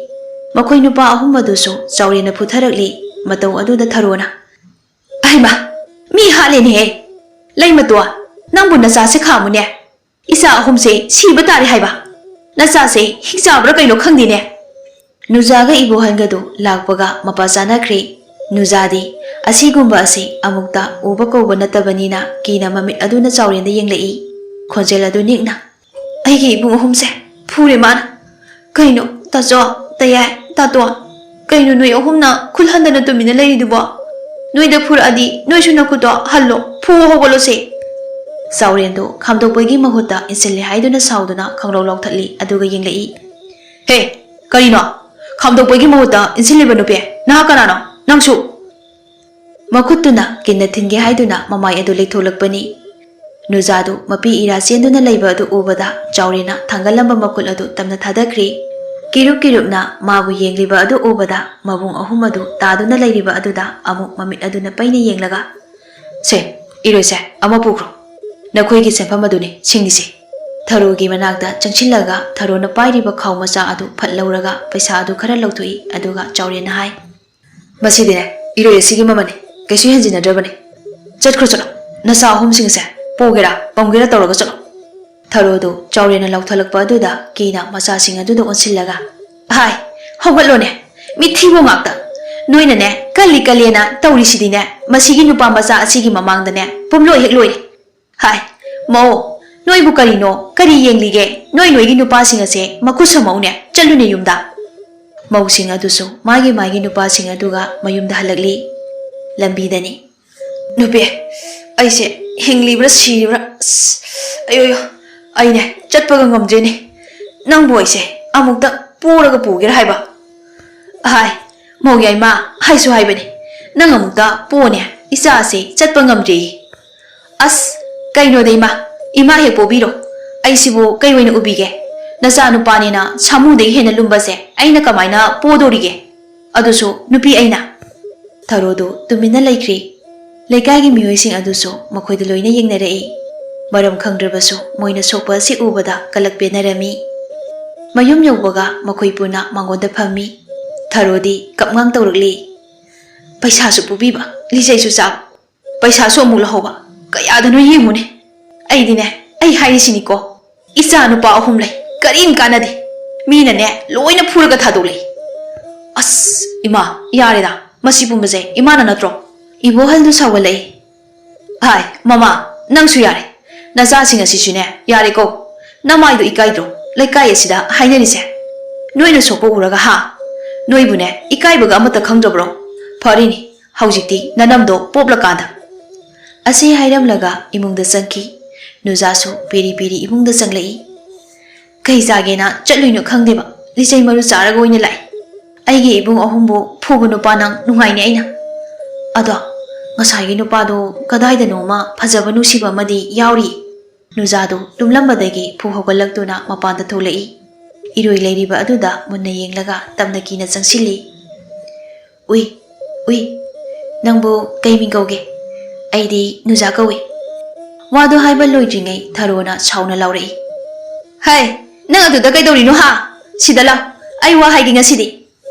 ꯃꯈꯣꯏ ꯅꯨꯄꯥ ꯑꯍꯨꯝ ꯑꯗꯨꯁꯨ ꯆꯥꯎꯔꯦꯟꯅ ꯐꯨꯊꯔꯛꯂꯤ꯫ ꯃꯇꯧ ꯑꯗꯨꯗ ꯊꯔꯣꯅ, "ꯑꯍꯩꯃ, ꯃꯤ ꯍꯥꯠꯂꯦꯅꯦꯍꯦ꯫ ꯂꯩꯃꯇꯣꯟ, ꯅꯪꯕꯨ ꯅꯆꯥꯁꯦ ꯈꯥꯝꯃꯨꯅꯦ꯫ ꯏꯆꯥ ꯑꯍꯨꯝꯁꯦ ꯁꯤꯕ ꯇꯥꯔꯦ ꯍꯥꯏꯕ꯫ ꯅꯆꯥꯁꯦ ꯍꯤꯡꯆꯥꯕ꯭ꯔꯥ ꯀꯩꯅꯣ ꯈꯪꯗꯦꯅꯦ꯫" ꯅꯨꯖꯥꯒ ꯏꯕꯣꯍꯜꯒꯗꯨ ꯂꯥꯛꯄꯒ ꯃꯄꯥ ꯆꯥꯅꯈ꯭ꯔꯦ꯫ ꯅꯨꯖꯥꯗꯤ ꯑꯁꯤꯒꯨꯝꯕ ꯑꯁꯤ ꯑꯃꯨꯛꯇ ꯎꯕ ꯀꯧꯕ ꯅꯠꯇꯕꯅꯤꯅ ꯀꯤꯅ ꯃꯃꯤꯠ ꯑꯗꯨꯅ ꯆꯥꯎꯔꯦꯟꯗ ꯌꯦꯡꯂꯛꯏ꯫ ꯈꯣꯟꯖꯦꯜ ꯑꯗꯨ ꯅꯤꯛꯅ, "ꯑꯩꯒꯤ ꯏꯕꯨꯡ ꯑꯍꯨꯝꯁꯦ ꯐꯨꯔꯦ ꯃꯥꯅ꯫ ꯀꯩꯅꯣ, ꯇꯥꯆꯧ, ꯇꯌꯥꯏ, ꯇꯥꯇꯣꯟ, ꯀꯩꯅꯣ ꯅꯣꯏ ꯑꯍꯨꯝꯅ ꯈꯨꯠ ꯍꯟꯗꯅ ꯇꯨꯃꯤꯟꯅ ꯂꯩꯔꯤꯗꯨꯕꯣ? ꯅꯣꯏꯗ ꯐꯨꯔꯛꯑꯗꯤ ꯅꯣꯏꯁꯨ ꯅꯈꯨꯠꯇꯣ ꯍꯜꯂꯣ, ꯐꯨꯋꯣ, ꯍꯧꯒꯠꯂꯣꯁꯦ꯫" ꯆꯥꯎꯔꯦꯟꯗꯨ ꯈꯥꯝꯗꯣꯛꯄꯒꯤ ꯃꯍꯨꯠꯇ ꯏꯟꯁꯤꯜꯂꯦ ꯍꯥꯏꯗꯨꯅ ꯁꯥꯎꯗꯨꯅ ꯈꯪꯂꯧ ꯂꯥꯎꯊꯠꯂꯤ, ꯑꯗꯨꯒ ꯌꯦꯡꯂꯛꯏ꯫ "ꯍꯦ, ꯀꯔꯤꯅꯣ? ꯈꯥꯝꯗꯣꯛꯄꯒꯤ ꯃꯍꯨꯠꯇ ꯏꯟꯁꯤꯜꯂꯤꯕ ꯅꯨꯄꯤ? ꯅꯍꯥꯛ ꯀꯅꯥꯅꯣ? ꯅꯪꯁꯨ?" ꯃꯈꯨꯠꯇꯨꯅ ꯀꯤꯟꯅ ꯊꯤꯟꯒꯦ ꯍꯥꯏꯗꯨꯅ ꯃꯃꯥꯏ ꯑꯗꯨ ꯂꯩꯊꯣꯛꯂꯛꯄꯅꯤ꯫ ꯅꯨꯖꯥꯗꯨ ꯃꯄꯤ ꯏꯔꯥ ꯆꯦꯟꯗꯨꯅ ꯂꯩꯕ ꯑꯗꯨ ꯎꯕꯗ ꯆꯥꯎꯔꯦꯟꯅ ꯊꯥꯡꯒꯠꯂꯝꯕ ꯃꯈꯨꯠ ꯑꯗꯨ ꯇꯞꯅ ꯊꯥꯗꯈ꯭ꯔꯦ꯫ ꯀꯤꯔꯨꯞ ꯀꯤꯔꯨꯞꯅ ꯃꯥꯕꯨ ꯌꯦꯡꯂꯤꯕ ꯑꯗꯨ ꯎꯕꯗ ꯃꯕꯨꯡ ꯑꯍꯨꯝ ꯑꯗꯨ ꯇꯥꯗꯨꯅ ꯂꯩꯔꯤꯕ ꯑꯗꯨꯗ ꯑꯃꯨꯛ ꯃꯃꯤꯠ ꯑꯗꯨꯅ ꯄꯩꯅ ꯌꯦꯡꯂꯒ, "ꯁꯦ, ꯏꯔꯣꯏꯁꯦ, ꯑꯃ ꯄꯨꯈ꯭ꯔꯣ꯫ ꯅꯈꯣꯏꯒꯤ ꯁꯦꯟꯐꯝ ꯑꯗꯨꯅꯤ ꯁꯤꯡꯂꯤꯁꯦ"꯫ ꯊꯔꯣꯒꯤ ꯃꯅꯥꯛꯇ ꯆꯪꯁꯤꯜꯂꯒ ꯊꯔꯣꯅ ꯄꯥꯏꯔꯤꯕ ꯈꯥꯎ ꯃꯆꯥ ꯑꯗꯨ ꯐꯠ ꯂꯧꯔꯒ ꯄꯩꯁꯥ ꯑꯗꯨ ꯈꯔ ꯂꯧꯊꯣꯛꯏ, ꯑꯗꯨꯒ ꯆꯥꯎꯔꯦꯟꯅ ꯍꯥꯏ, "ꯃꯁꯤꯗꯤꯅꯦ, ꯏꯔꯣꯏ ꯑꯁꯤꯒꯤ ꯃꯃꯜꯅꯤ, ꯀꯩꯁꯨ ꯍꯦꯟꯖꯤꯟꯅꯗ꯭ꯔꯕꯅꯤ꯫ ꯆꯠꯈ꯭ꯔꯣ, ꯆꯠꯂꯣ, ꯅꯆꯥ ꯑꯍꯨꯝꯁꯤꯡꯁꯦ ꯄꯣꯒꯦꯔꯥ ꯄꯝꯒꯦꯔꯥ ꯇꯧꯔꯒ ꯆꯠꯂꯣ"꯫ ꯊꯔꯣꯗꯨ ꯆꯥꯎꯔꯦꯟꯅ ꯂꯧꯊꯣꯛꯂꯛꯄ ꯑꯗꯨꯗ ꯀꯤꯅ ꯃꯆꯥꯁꯤꯡ ꯑꯗꯨꯗ ꯑꯣꯟꯁꯤꯜꯂꯒ, "ꯍꯥꯏ, ꯍꯧꯒꯠꯂꯣꯅꯦ, ꯃꯤꯊꯤꯕꯣ ꯉꯥꯛꯇ꯫ ꯅꯣꯏꯅꯅꯦ, ꯀꯜꯂꯤ ꯀꯜꯂꯦꯅ ꯇꯧꯔꯤꯁꯤꯗꯤꯅꯦ, ꯃꯁꯤꯒꯤ ꯅꯨꯄꯥ ꯃꯆꯥ ꯑꯁꯤꯒꯤ ꯃꯃꯥꯡꯗꯅꯦ ꯄꯨꯝꯂꯣꯏ ꯍꯦꯛ ꯂꯣꯏꯔꯦ꯫ ꯍꯥꯏ, ꯃꯧ, ꯅꯣꯏꯕꯨ ꯀꯔꯤꯅꯣ, ꯀꯔꯤ ꯌꯦꯡꯂꯤꯒꯦ? ꯅꯣꯏ ꯅꯣꯏꯒꯤ ꯅꯨꯄꯥꯁꯤꯡ ꯑꯁꯦ ꯃꯈꯨꯠ ꯁꯝꯃꯛꯎꯅꯦ, ꯆꯠꯂꯨꯅꯦ ꯌꯨꯝꯗ"꯫ ꯃꯧꯁꯤꯡ ꯑꯗꯨꯁꯨ ꯃꯥꯒꯤ ꯃꯥꯒꯤ ꯅꯨꯄꯥꯁꯤꯡ ꯑꯗꯨꯒ ꯃꯌꯨꯝꯗ ꯍꯜꯂꯛꯂꯤ꯫ ꯂꯝꯕꯤꯗꯅꯤ꯫ "ꯅꯨꯄꯤ, ꯑꯩꯁꯦ ꯍꯤꯡꯂꯤꯕ꯭ꯔꯥ ꯁꯤꯔꯤꯕ꯭ꯔꯥ? ꯑꯁ, ꯑꯌꯣꯌꯣ, ꯑꯩꯅꯦ ꯆꯠꯄꯒ ꯉꯝꯗ꯭ꯔꯦꯅꯦ꯫ ꯅꯪꯕꯨ ꯑꯩꯁꯦ ꯑꯃꯨꯛꯇ ꯄꯣꯔꯒ ꯄꯨꯒꯦꯔꯥ ꯍꯥꯏꯕ?" "ꯍꯥꯏ, ꯃꯧ ꯌꯥꯏꯃ, ꯍꯥꯏꯁꯨ ꯍꯥꯏꯕꯅꯤ, ꯅꯪ ꯑꯃꯨꯛꯇ ꯄꯣꯅꯦ, ꯏꯆꯥꯁꯦ ꯆꯠꯄ ꯉꯝꯗ꯭ꯔꯦꯌꯦ"꯫ "ꯑꯁ, ꯀꯩꯅꯣꯗ ꯏꯃꯥ, ꯏꯃꯥ ꯍꯦꯛ ꯄꯣꯕꯤꯔꯣ꯫ ꯑꯩꯁꯤꯕꯨ ꯀꯩ ꯑꯣꯏꯅ ꯎꯕꯤꯒꯦ? ꯅꯆꯥꯅꯨꯄꯥꯅꯦꯅ ꯁꯥꯃꯨꯗꯒꯤ ꯍꯦꯟꯅ ꯂꯨꯝꯕꯁꯦ ꯑꯩꯅ ꯀꯃꯥꯏꯅ ꯄꯣꯗꯣꯔꯤꯒꯦ? ꯑꯗꯨꯁꯨ ꯅꯨꯄꯤ ꯑꯩꯅ"꯫ ꯊꯔꯣꯗꯨ ꯇꯨꯃꯤꯟꯅ ꯂꯩꯈ꯭ꯔꯦ꯫ ꯂꯩꯀꯥꯏꯒꯤ ꯃꯤꯑꯣꯏꯁꯤꯡ ꯑꯗꯨꯁꯨ ꯃꯈꯣꯏꯗ ꯂꯣꯏꯅ ꯌꯦꯡꯅꯔꯛꯏ꯫ ꯃꯔꯝ ꯈꯪꯗ꯭ꯔꯕꯁꯨ ꯃꯣꯏꯅ ꯁꯣꯛꯄ ꯑꯁꯤ ꯎꯕꯗ ꯀꯂꯛ ꯄꯦꯟꯅꯔꯝꯃꯤ꯫ ꯃꯌꯨꯝ ꯌꯧꯕꯒ ꯃꯈꯣꯏ ꯄꯨꯟꯅ ꯃꯉꯣꯟꯗ ꯐꯝꯃꯤ꯫ ꯊꯔꯣꯗꯤ ꯀꯞꯉꯥꯡ ꯇꯧꯔꯛꯂꯤ꯫ "ꯄꯩꯁꯥꯁꯨ ꯄꯨꯕꯤꯕ, ꯂꯤꯆꯩꯁꯨ ꯆꯥꯕ, ꯄꯩꯁꯥꯁꯨ ꯑꯃꯨꯛ ꯂꯧꯍꯧꯕ, ꯀꯌꯥꯗꯅꯣ ꯌꯦꯡꯉꯨꯅꯦ꯫ ꯑꯩꯗꯤꯅꯦ, ꯑꯩ ꯍꯥꯏꯔꯤꯁꯤꯅꯤꯀꯣ, ꯏꯆꯥ ꯅꯨꯄꯥ ꯑꯍꯨꯝ ꯂꯩ, ꯀꯔꯤꯝ ꯀꯥꯟꯅꯗꯦ꯫ ꯃꯤꯅꯅꯦ, ꯂꯣꯏꯅ ꯐꯨꯔꯒ ꯊꯥꯗꯣꯛꯂꯛꯏ꯫ ꯑꯁ, ꯏꯃꯥ, ꯌꯥꯔꯦꯗ, ꯃꯁꯤ ꯄꯨꯝꯕꯁꯦ ꯏꯃꯥꯅ ꯅꯠꯇ꯭ꯔꯣ?" ꯏꯕꯣꯍꯜꯗꯨ ꯁꯥꯎꯒꯠꯂꯛꯏ꯫ "ꯍꯥꯏ, ꯃꯃꯥ, ꯅꯪꯁꯨ ꯌꯥꯔꯦ꯫ ꯅꯆꯥꯁꯤꯡ ꯑꯁꯤꯁꯨꯅꯦ, ꯌꯥꯔꯦꯀꯣ꯫ ꯅꯃꯥꯏꯗꯣ ꯏꯀꯥꯏꯗ꯭ꯔꯣ ꯂꯩꯀꯥꯏ ꯑꯁꯤꯗ ꯍꯥꯏꯅꯔꯤꯁꯦ? ꯅꯣꯏꯅ ꯁꯣꯛꯄ ꯎꯔꯒ, ꯍꯥ? ꯅꯣꯏꯕꯨꯅꯦ, ꯏꯀꯥꯏꯕꯒ ꯑꯃꯠꯇ ꯈꯪꯗ꯭ꯔꯕ꯭ꯔꯣ? ꯐꯔꯤꯅꯤ, ꯍꯧꯖꯤꯛꯇꯤ ꯅꯅꯝꯗꯣ ꯄꯣꯞꯂꯀꯥꯟꯗ"꯫ ꯑꯁꯤ ꯍꯥꯏꯔꯝꯂꯒ ꯏꯃꯨꯡꯗ ꯆꯪꯈꯤ꯫ ꯅꯨꯖꯥꯁꯨ ꯄꯦꯔꯤ ꯄꯦꯔꯤ ꯏꯃꯨꯡꯗ ꯆꯪꯂꯛꯏ꯫ "ꯀꯩ ꯆꯥꯒꯦꯅ ꯆꯠꯂꯨꯏꯅꯣ ꯈꯪꯗꯦꯕ, ꯂꯤꯆꯩ ꯃꯔꯨ ꯆꯥꯔꯒ ꯑꯣꯏꯅ ꯂꯥꯛꯑꯦ꯫ ꯑꯩꯒꯤ ꯏꯕꯨꯡ ꯑꯍꯨꯝꯕꯨ ꯐꯨꯕ ꯅꯨꯄꯥ ꯅꯪ ꯅꯨꯡꯉꯥꯏꯅꯦ ꯑꯩꯅ꯫ ꯑꯗꯣ "ꯉꯁꯥꯏꯒꯤ ꯅꯨꯄꯥꯗꯣ ꯀꯗꯥꯏꯗꯅꯣꯃ ꯐꯖꯕ ꯅꯨꯡꯁꯤꯕ ꯑꯃꯗꯤ ꯌꯥꯎꯔꯤ꯫" ꯅꯨꯖꯥꯗꯨ ꯇꯨꯝꯂꯝꯕꯗꯒꯤ ꯐꯨ ꯍꯧꯒꯠꯂꯛꯇꯨꯅ ꯃꯄꯥꯟꯗ ꯊꯣꯛꯂꯛꯏ꯫ ꯏꯔꯣꯏ ꯂꯩꯔꯤꯕ ꯑꯗꯨꯗ ꯃꯨꯟꯅ ꯌꯦꯡꯂꯒ ꯇꯞꯅ ꯀꯤꯅ ꯆꯪꯁꯤꯜꯂꯤ꯫ "ꯎꯏ, ꯎꯏ, ꯅꯪꯕꯨ ꯀꯩ ꯃꯤꯡ ꯀꯧꯒꯦ?" "ꯑꯩꯗꯤ ꯅꯨꯖꯥ ꯀꯧꯏ꯫" ꯋꯥꯗꯨ ꯍꯥꯏꯕ ꯂꯣꯏꯗ꯭ꯔꯤꯉꯩ ꯊꯔꯣꯅ ꯁꯥꯎꯅ ꯂꯥꯎꯔꯛꯏ꯫ "ꯍꯩ, ꯅꯪ ꯑꯗꯨꯗ ꯀꯩꯗꯧꯔꯤꯅꯣ ꯍꯥ? ꯁꯤꯗ ꯂꯥꯎ, ꯑꯩ ꯋꯥ ꯍꯥꯏꯒꯦ ꯉꯁꯤꯗꯤ꯫"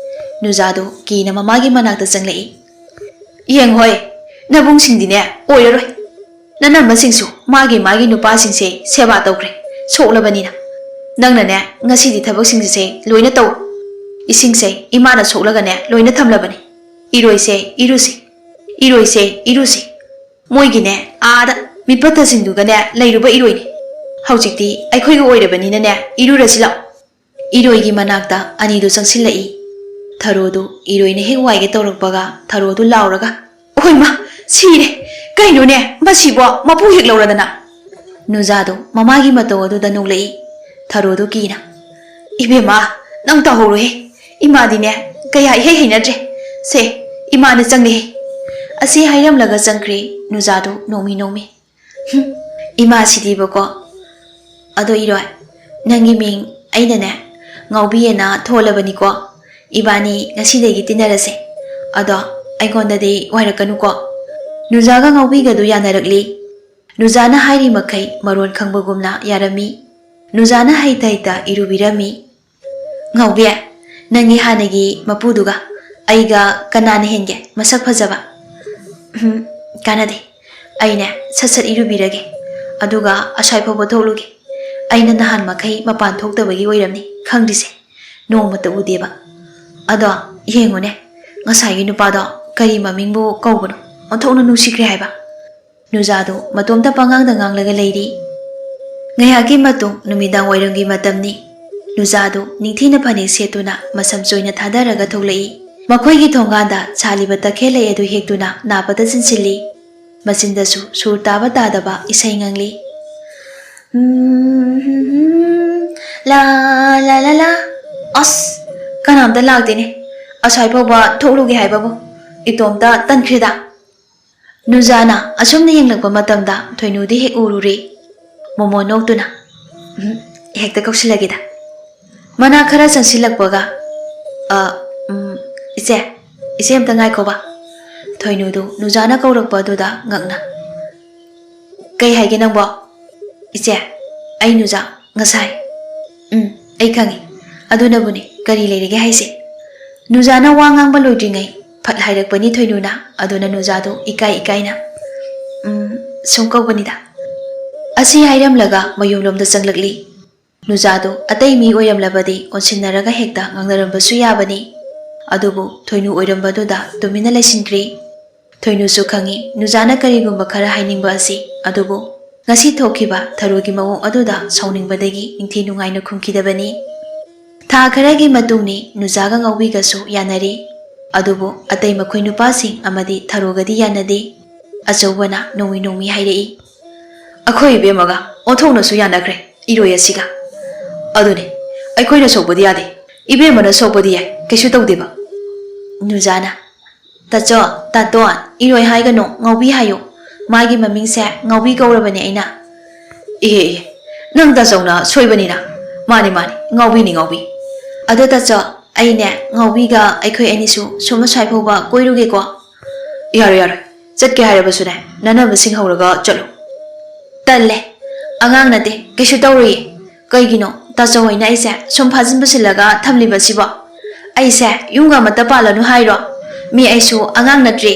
ꯅꯨꯖꯥꯗꯨ ꯀꯤꯅ ꯃꯃꯥꯒꯤ ꯃꯅꯥꯛꯇ ꯆꯪꯂꯛꯏ꯫ "ꯌꯦꯡꯍꯣꯏ, ꯅꯕꯨꯡꯁꯤꯡꯗꯤꯅꯦ ꯑꯣꯏꯔꯔꯣꯏ꯫ ꯅꯅꯝꯃꯁꯤꯡꯁꯨ ꯃꯥꯒꯤ ꯃꯥꯒꯤ ꯅꯨꯄꯥꯁꯤꯡꯁꯦ ꯁꯦꯕꯥ ꯇꯧꯈ꯭ꯔꯦ, ꯁꯣꯛꯂꯕꯅꯤꯅ꯫ ꯅꯪꯅꯅꯦ ꯉꯁꯤꯗꯤ ꯊꯕꯛꯁꯤꯡꯁꯦ ꯂꯣꯏꯅ ꯇꯧ꯫ ꯏꯁꯤꯡꯁꯦ ꯏꯃꯥꯅ ꯁꯣꯛꯂꯒꯅꯦ ꯂꯣꯏꯅ ꯊꯝꯂꯕꯅꯤ꯫ ꯏꯔꯣꯏꯁꯦ ꯏꯔꯨꯁꯤ, ꯏꯔꯣꯏꯁꯦ ꯏꯔꯨꯁꯤ꯫ ꯃꯣꯏꯒꯤꯅꯦ ꯑꯥꯗ ꯃꯤꯄꯠꯇꯁꯤꯡꯗꯨꯒꯅꯦ ꯂꯩꯔꯨꯕ ꯏꯔꯣꯏꯅꯤ꯫ ꯍꯧꯖꯤꯛꯇꯤ ꯑꯩꯈꯣꯏꯒꯤ ꯑꯣꯏꯔꯕꯅꯤꯅꯅꯦ ꯏꯔꯨꯔꯁꯤ ꯂꯥꯛꯑꯣ꯫" ꯏꯔꯣꯏꯒꯤ ꯃꯅꯥꯛꯇ ꯑꯅꯤꯗꯨ ꯆꯪꯁꯤꯜꯂꯛꯏ꯫ ꯊꯔꯣꯗꯨ ꯏꯔꯣꯏꯅ ꯍꯦꯛ ꯋꯥꯏꯒꯦ ꯇꯧꯔꯛꯄꯒ ꯊꯔꯣꯗꯨ ꯂꯥꯎꯔꯒ, "ꯑꯣꯏꯃ, ꯁꯤꯔꯦ! ꯀꯩꯅꯣꯅꯦ ꯃꯁꯤꯕꯣ, ꯃꯄꯨ ꯍꯦꯛ ꯂꯧꯔꯗꯅ!" ꯅꯨꯖꯥꯗꯨ ꯃꯃꯥꯒꯤ ꯃꯇꯧ ꯑꯗꯨꯗ ꯅꯣꯛꯂꯛꯏ꯫ ꯊꯔꯣꯗꯨ ꯀꯤꯅ, "ꯏꯕꯦꯝꯃ, ꯅꯪ ꯇꯧꯍꯧꯔꯣꯍꯦ, ꯏꯃꯥꯗꯤꯅꯦ ꯀꯌꯥ ꯏꯍꯩ ꯍꯩꯅꯗ꯭ꯔꯦ꯫ ꯁꯦ, ꯏꯃꯥꯅ ꯆꯪꯂꯦꯍꯦ꯫" ꯑꯁꯤ ꯍꯥꯏꯔꯝꯂꯒ ꯆꯪꯈ꯭ꯔꯦ꯫ ꯅꯨꯖꯥꯗꯨ ꯅꯣꯡꯃꯤ ꯅꯣꯡꯃꯤ꯫ "ꯍꯨꯝ, ꯏꯃꯥꯁꯤꯗꯤꯕꯀꯣ꯫ ꯑꯗꯣ ꯏꯔꯣꯏ, ꯅꯪꯒꯤ ꯃꯤꯡ ꯑꯩꯅꯅꯦ ꯉꯥꯎꯕꯤꯑꯅ ꯊꯣꯜꯂꯕꯅꯤꯀꯣ꯫ ꯏꯕꯥꯅꯤ ꯉꯁꯤꯗꯒꯤ ꯇꯤꯟꯅꯔꯁꯦ꯫ ꯑꯗꯣ ꯑꯩꯉꯣꯟꯗꯗꯤ ꯋꯥꯏꯔꯛꯀꯅꯨꯀꯣ꯫" ꯅꯨꯖꯥꯒ ꯉꯥꯎꯕꯤꯒꯗꯨ ꯌꯥꯅꯔꯛꯂꯤ꯫ ꯅꯨꯖꯥꯅ ꯍꯥꯏꯔꯤ ꯃꯈꯩ ꯃꯔꯣꯟ ꯈꯪꯕꯒꯨꯝꯅ ꯌꯥꯔꯝꯃꯤ꯫ ꯅꯨꯖꯥꯅ ꯍꯩꯇ ꯍꯩꯇ ꯏꯔꯨꯕꯤꯔꯝꯃꯤ꯫ "ꯉꯥꯎꯕꯤ, ꯅꯪꯒꯤ ꯍꯥꯟꯅꯒꯤ ꯃꯄꯨꯗꯨꯒ ꯑꯩꯒ ꯀꯅꯥꯅ ꯍꯦꯟꯒꯦ ꯃꯁꯛ ꯐꯖꯕ?" "ꯎꯝ, ꯀꯥꯟꯅꯗꯦ꯫ ꯑꯩꯅꯦ ꯁꯠ ꯁꯠ ꯏꯔꯨꯕꯤꯔꯒꯦ, ꯑꯗꯨꯒ ꯑꯁ꯭ꯋꯥꯏ ꯐꯥꯎꯕ ꯊꯣꯛꯂꯨꯒꯦ꯫ ꯑꯩꯅ ꯅꯍꯥꯟ ꯃꯈꯩ ꯃꯄꯥꯟ ꯊꯣꯛꯇꯕꯒꯤ ꯑꯣꯏꯔꯝꯅꯤ ꯈꯪꯗ꯭ꯔꯤꯁꯦ꯫ ꯅꯣꯡꯃꯇ ꯎꯗꯦꯕ꯫ ꯑꯗꯣ ꯌꯦꯡꯉꯨꯅꯦ, ꯉꯁꯥꯏꯒꯤ ꯅꯨꯄꯥꯗꯣ ꯀꯔꯤ ꯃꯃꯤꯡꯕꯨ ꯀꯧꯕꯅꯣ? ꯑꯣꯟꯊꯣꯛꯅ ꯅꯨꯡꯁꯤꯈ꯭ꯔꯦ ꯍꯥꯏꯕ꯫" ꯅꯨꯖꯥꯗꯨ ꯃꯇꯣꯝꯇ ꯄꯉꯥꯡꯗ ꯉꯥꯡꯂꯒ ꯂꯩꯔꯤ꯫ ꯉꯥꯏꯍꯥꯛꯀꯤ ꯃꯇꯨꯡ ꯅꯨꯃꯤꯗꯥꯡ ꯋꯥꯏꯔꯝꯒꯤ ꯃꯇꯝꯅꯤ꯫ ꯅꯨꯖꯥꯗꯨ ꯅꯤꯡꯊꯤꯅ ꯐꯅꯦꯛ ꯁꯦꯠꯇꯨꯅ ꯃꯁꯝ ꯆꯣꯏꯅ ꯊꯥꯗꯔꯒ ꯊꯣꯛꯂꯛꯏ꯫ ꯃꯈꯣꯏꯒꯤ ꯊꯣꯡꯒꯥꯟꯗ ꯁꯥꯠꯂꯤꯕ ꯇꯈꯦꯜꯂꯩ ꯑꯗꯨ ꯍꯦꯛꯇꯨꯅ ꯅꯥꯄꯗ ꯆꯤꯟꯁꯤꯜꯂꯤ꯫ ꯃꯆꯤꯟꯗꯁꯨ ꯁꯨꯔ ꯇꯥꯕ ꯇꯥꯗꯕ ꯏꯁꯩ ꯉꯪꯂꯤ꯫ "ꯎꯝ, ꯍꯨꯝ, ꯍꯨꯝ, ꯂꯥ, ꯂꯥ, ꯂꯥ, ꯂꯥ꯫ ꯑꯁ, ꯀꯅꯥꯝꯇ ꯂꯥꯛꯇꯦꯅꯦ꯫ ꯑꯁ꯭ꯋꯥꯏ ꯐꯥꯎꯕ ꯊꯣꯛꯂꯨꯒꯦ ꯍꯥꯏꯕꯕꯨ ꯏꯇꯣꯝꯇ ꯇꯟꯈ꯭ꯔꯦꯗ꯫" ꯅꯨꯖꯥꯅ ꯑꯁꯨꯝꯅ ꯌꯦꯡꯂꯛꯄ ꯃꯇꯝꯗ ꯊꯣꯏꯅꯨꯗꯤ ꯍꯦꯛ ꯎꯔꯨꯔꯦ꯫ ꯃꯣꯃꯣ ꯅꯣꯛꯇꯨꯅ, "ꯎꯝ, ꯍꯦꯛꯇ ꯀꯧꯁꯤꯜꯂꯒꯦꯗ"꯫ ꯃꯅꯥ ꯈꯔ ꯆꯪꯁꯤꯜꯂꯛꯄꯒ, "ꯑ, ꯎꯝ, ꯏꯆꯦ, ꯏꯆꯦ ꯑꯝꯇ ꯉꯥꯏꯈꯣꯕ"꯫ ꯊꯣꯏꯅꯨꯗꯨ ꯅꯨꯖꯥꯅ ꯀꯧꯔꯛꯄ ꯑꯗꯨꯗ ꯉꯛꯅ, "ꯀꯩ ꯍꯥꯏꯒꯦ ꯅꯪꯕꯣ?" "ꯏꯆꯦ, ꯑꯩ ꯅꯨꯖꯥ ꯉꯁꯥꯏ"꯫ "ꯎꯝ, ꯑꯩ ꯈꯪꯉꯤ꯫ ꯑꯗꯨꯅꯕꯨꯅꯤ, ꯀꯔꯤ ꯂꯩꯔꯒꯦ ꯍꯥꯏꯁꯦ?" ꯅꯨꯖꯥꯅ ꯋꯥ ꯉꯥꯡꯕ ꯂꯣꯏꯗ꯭ꯔꯤꯉꯩ ꯐꯠ ꯍꯥꯏꯔꯛꯄꯅꯤ ꯊꯣꯏꯅꯨꯅ꯫ ꯑꯗꯨꯅ ꯅꯨꯖꯥꯗꯨ ꯏꯀꯥꯏ ꯏꯀꯥꯏꯅ, "ꯎꯝ, ꯁꯨꯝ ꯀꯧꯕꯅꯤꯗ"꯫ ꯑꯁꯤ ꯍꯥꯏꯔꯝꯂꯒ ꯃꯌꯨꯝꯂꯣꯝꯗ ꯆꯪꯂꯛꯂꯤ꯫ ꯅꯨꯖꯥꯗꯨ ꯑꯇꯩ ꯃꯤ ꯑꯣꯏꯔꯝꯂꯕꯗꯤ ꯑꯣꯟꯁꯤꯟꯅꯔꯒ ꯍꯦꯛꯇ ꯉꯥꯡꯅꯔꯝꯕꯁꯨ ꯌꯥꯕꯅꯤ꯫ ꯑꯗꯨꯕꯨ ꯊꯣꯏꯅꯨ ꯑꯣꯏꯔꯝꯕꯗꯨꯗ ꯇꯨꯃꯤꯟꯅ ꯂꯩꯁꯤꯟꯈ꯭ꯔꯤ꯫ ꯊꯣꯏꯅꯨꯁꯨ ꯈꯪꯏ ꯅꯨꯖꯥꯅ ꯀꯔꯤꯒꯨꯝꯕ ꯈꯔ ꯍꯥꯏꯅꯤꯡꯕ ꯑꯁꯤ, ꯑꯗꯨꯕꯨ ꯉꯁꯤ ꯊꯣꯛꯈꯤꯕ ꯊꯔꯣꯒꯤ ꯃꯑꯣꯡ ꯑꯗꯨꯗ ꯁꯥꯎꯅꯤꯡꯕꯗꯒꯤ ꯅꯤꯡꯊꯤ ꯅꯨꯡꯉꯥꯏꯅ ꯈꯨꯝꯈꯤꯗꯕꯅꯤ꯫ ꯊꯥ ꯈꯔꯒꯤ ꯃꯇꯨꯡꯅꯤ ꯅꯨꯖꯥꯒ ꯉꯥꯎꯕꯤꯒꯁꯨ ꯌꯥꯅꯔꯤ꯫ ꯑꯗꯨꯕꯨ ꯑꯇꯩ ꯃꯈꯣꯏ ꯅꯨꯄꯥꯁꯤꯡ ꯑꯃꯗꯤ ꯊꯔꯣꯒꯗꯤ ꯌꯥꯅꯗꯦ꯫ ꯑꯆꯧꯕꯅ ꯅꯣꯡꯃꯤ ꯅꯣꯡꯃꯤ ꯍꯥꯏꯔꯛꯏ, "ꯑꯩꯈꯣꯏ ꯏꯕꯦꯝꯃꯒ ꯑꯣꯟꯊꯣꯛꯅꯁꯨ ꯌꯥꯅꯈ꯭ꯔꯦ, ꯏꯔꯣꯏ ꯑꯁꯤꯒ꯫ ꯑꯗꯨꯅꯤ, ꯑꯩꯈꯣꯏꯅ ꯁꯣꯛꯄꯗꯤ ꯌꯥꯗꯦ, ꯏꯕꯦꯝꯃꯅ ꯁꯣꯛꯄꯗꯤ ꯌꯥꯏ, ꯀꯩꯁꯨ ꯇꯧꯗꯦꯕ"꯫ ꯅꯨꯖꯥꯅ, "ꯇꯥꯆꯧ, ꯇꯥꯇꯣꯟ, ꯏꯔꯣꯏ ꯍꯥꯏꯒꯅꯨ, ꯉꯥꯎꯕꯤ ꯍꯥꯏꯌꯨ꯫ ꯃꯥꯒꯤ ꯃꯃꯤꯡꯁꯦ ꯉꯥꯎꯕꯤ ꯀꯧꯔꯕꯅꯦ ꯑꯩꯅ"꯫ "ꯏꯍꯦ ꯏꯍꯦ, ꯅꯪ ꯇꯥꯆꯧꯅ ꯁꯣꯏꯕꯅꯤꯅ꯫ ꯃꯥꯅꯤ ꯃꯥꯅꯤ, ꯉꯥꯎꯕꯤꯅꯤ ꯉꯥꯎꯕꯤ꯫ ꯑꯗꯣ ꯇꯥꯆꯧ, ꯑꯩꯅꯦ ꯉꯥꯎꯕꯤꯒ ꯑꯩꯈꯣꯏ ꯑꯅꯤꯁꯨ ꯁꯣꯝ ꯑꯁ꯭ꯋꯥꯏ ꯐꯥꯎꯕ ꯀꯣꯏꯔꯨꯒꯦꯀꯣ"꯫ "ꯌꯥꯔꯣꯏ ꯌꯥꯔꯣꯏ, ꯆꯠꯀꯦ ꯍꯥꯏꯔꯕꯁꯨꯅꯦ ꯅꯅꯝꯃꯁꯤꯡ ꯍꯧꯔꯒ ꯆꯠꯂꯨ"꯫ "ꯇꯜꯂꯦ, ꯑꯉꯥꯡ ꯅꯠꯇꯦ, ꯀꯩꯁꯨ ꯇꯧꯔꯣꯏꯌꯦ"꯫ "ꯀꯩꯒꯤꯅꯣ ꯇꯥꯆꯧ ꯍꯣꯏꯅ ꯑꯩꯁꯦ ꯁꯨꯝ ꯐꯥꯖꯤꯟ ꯄꯨꯁꯤꯜꯂꯒ ꯊꯝꯂꯤꯕꯁꯤꯕꯣ? ꯑꯩꯁꯦ ꯌꯨꯝꯒ ꯑꯃꯠꯇ ꯄꯥꯜꯂꯅꯨ ꯍꯥꯏꯔꯣ? ꯃꯤ ꯑꯩꯁꯨ ꯑꯉꯥꯡ ꯅꯠꯇ꯭ꯔꯦ"꯫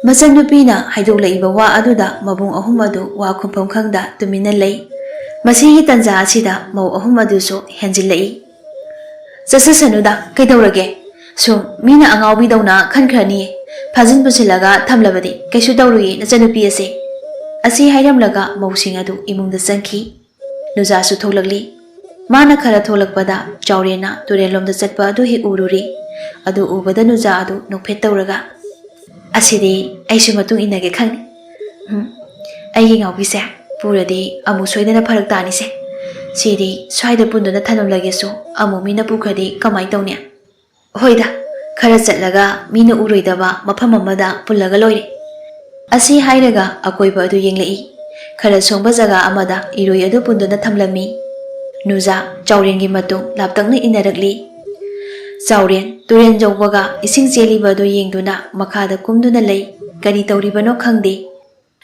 ꯃꯆꯟꯅꯨꯄꯤꯅ ꯍꯥꯏꯗꯣꯛꯂꯛꯏꯕ ꯋꯥ ꯑꯗꯨꯗ ꯃꯕꯨꯡ ꯑꯍꯨꯝ ꯑꯗꯨ ꯋꯥ ꯈꯨꯝꯐꯝ ꯈꯪꯗ ꯇꯨꯃꯤꯟꯅ ꯂꯩ꯫ ꯃꯁꯤꯒꯤ ꯇꯟꯖꯥ ꯑꯁꯤꯗ ꯃꯧ ꯑꯍꯨꯝ ꯑꯗꯨꯁꯨ ꯍꯦꯟꯖꯤꯜꯂꯛꯏ꯫ "ꯆꯠꯆꯁꯅꯨꯗ, ꯀꯩꯗꯧꯔꯒꯦ? ꯁꯨꯝ ꯃꯤꯅ ꯑꯉꯥꯎꯕꯤꯗꯧꯅ ꯈꯟꯈ꯭ꯔꯅꯤꯌꯦ꯫ ꯐꯥꯖꯤꯟ ꯄꯨꯁꯤꯜꯂꯒ ꯊꯝꯂꯕꯗꯤ ꯀꯩꯁꯨ ꯇꯧꯔꯨꯏꯌꯦ ꯅꯆꯟꯅꯨꯄꯤ ꯑꯁꯦ"꯫ ꯑꯁꯤ ꯍꯥꯏꯔꯝꯂꯒ ꯃꯧꯁꯤꯡ ꯑꯗꯨ ꯏꯃꯨꯡꯗ ꯆꯪꯈꯤ꯫ ꯅꯨꯖꯥꯁꯨ ꯊꯣꯛꯂꯛꯂꯤ꯫ ꯃꯥꯅ ꯈꯔ ꯊꯣꯛꯂꯛꯄꯗ ꯆꯥꯎꯔꯦꯟꯅ ꯇꯨꯔꯦꯜꯂꯣꯝꯗ ꯆꯠꯄ ꯑꯗꯨ ꯍꯦꯛ ꯎꯔꯨꯔꯦ꯫ ꯑꯗꯨ ꯎꯕꯗ ꯅꯨꯖꯥ ꯑꯗꯨ ꯅꯣꯛꯐꯦꯠ ꯇꯧꯔꯒ, "ꯑꯁꯤꯗꯤ ꯑꯩꯁꯨ ꯃꯇꯨꯡ ꯏꯟꯅꯒꯦ ꯈꯪꯅꯤ꯫ ꯎꯝ, ꯑꯩꯒꯤ ꯉꯥꯎꯕꯤꯁꯦ ꯄꯨꯔꯗꯤ ꯑꯃꯨꯛ ꯁꯣꯏꯗꯅ ꯐꯔꯛ ꯇꯥꯅꯤꯁꯦ꯫ ꯁꯤꯗꯤ ꯁ꯭ꯋꯥꯏꯗ ꯄꯨꯟꯗꯨꯅ ꯊꯅꯝꯂꯒꯦꯁꯨ ꯑꯃꯨꯛ ꯃꯤꯅ ꯄꯨꯈ꯭ꯔꯗꯤ ꯀꯃꯥꯏ ꯇꯧꯅꯤ? ꯍꯣꯏꯗ, ꯈꯔ ꯆꯠꯂꯒ ꯃꯤꯅ ꯎꯔꯣꯏꯗꯕ ꯃꯐꯝ ꯑꯃꯗ ꯄꯨꯜꯂꯒ ꯂꯣꯏꯔꯦ"꯫ ꯑꯁꯤ ꯍꯥꯏꯔꯒ ꯑꯀꯣꯏꯕ ꯑꯗꯨ ꯌꯦꯡꯂꯛꯏ꯫ ꯈꯔ ꯁꯣꯡꯕ ꯖꯒꯥ ꯑꯃꯗ ꯏꯔꯣꯏ ꯑꯗꯨ ꯄꯨꯟꯗꯨꯅ ꯊꯝꯂꯝꯃꯤ꯫ ꯅꯨꯖꯥ ꯆꯥꯎꯔꯦꯟꯒꯤ ꯃꯇꯨꯡ ꯂꯥꯞꯇꯛꯅ ꯏꯟꯅꯔꯛꯂꯤ꯫ ꯆꯥꯎꯔꯦꯟ ꯇꯨꯔꯦꯟ ꯌꯧꯕꯒ ꯏꯁꯤꯡ ꯆꯦꯜꯂꯤꯕ ꯑꯗꯨ ꯌꯦꯡꯗꯨꯅ ꯃꯈꯥꯗ ꯀꯨꯝꯗꯨꯅ ꯂꯩ꯫ ꯀꯔꯤ ꯇꯧꯔꯤꯕꯅꯣ ꯈꯪꯗꯦ꯫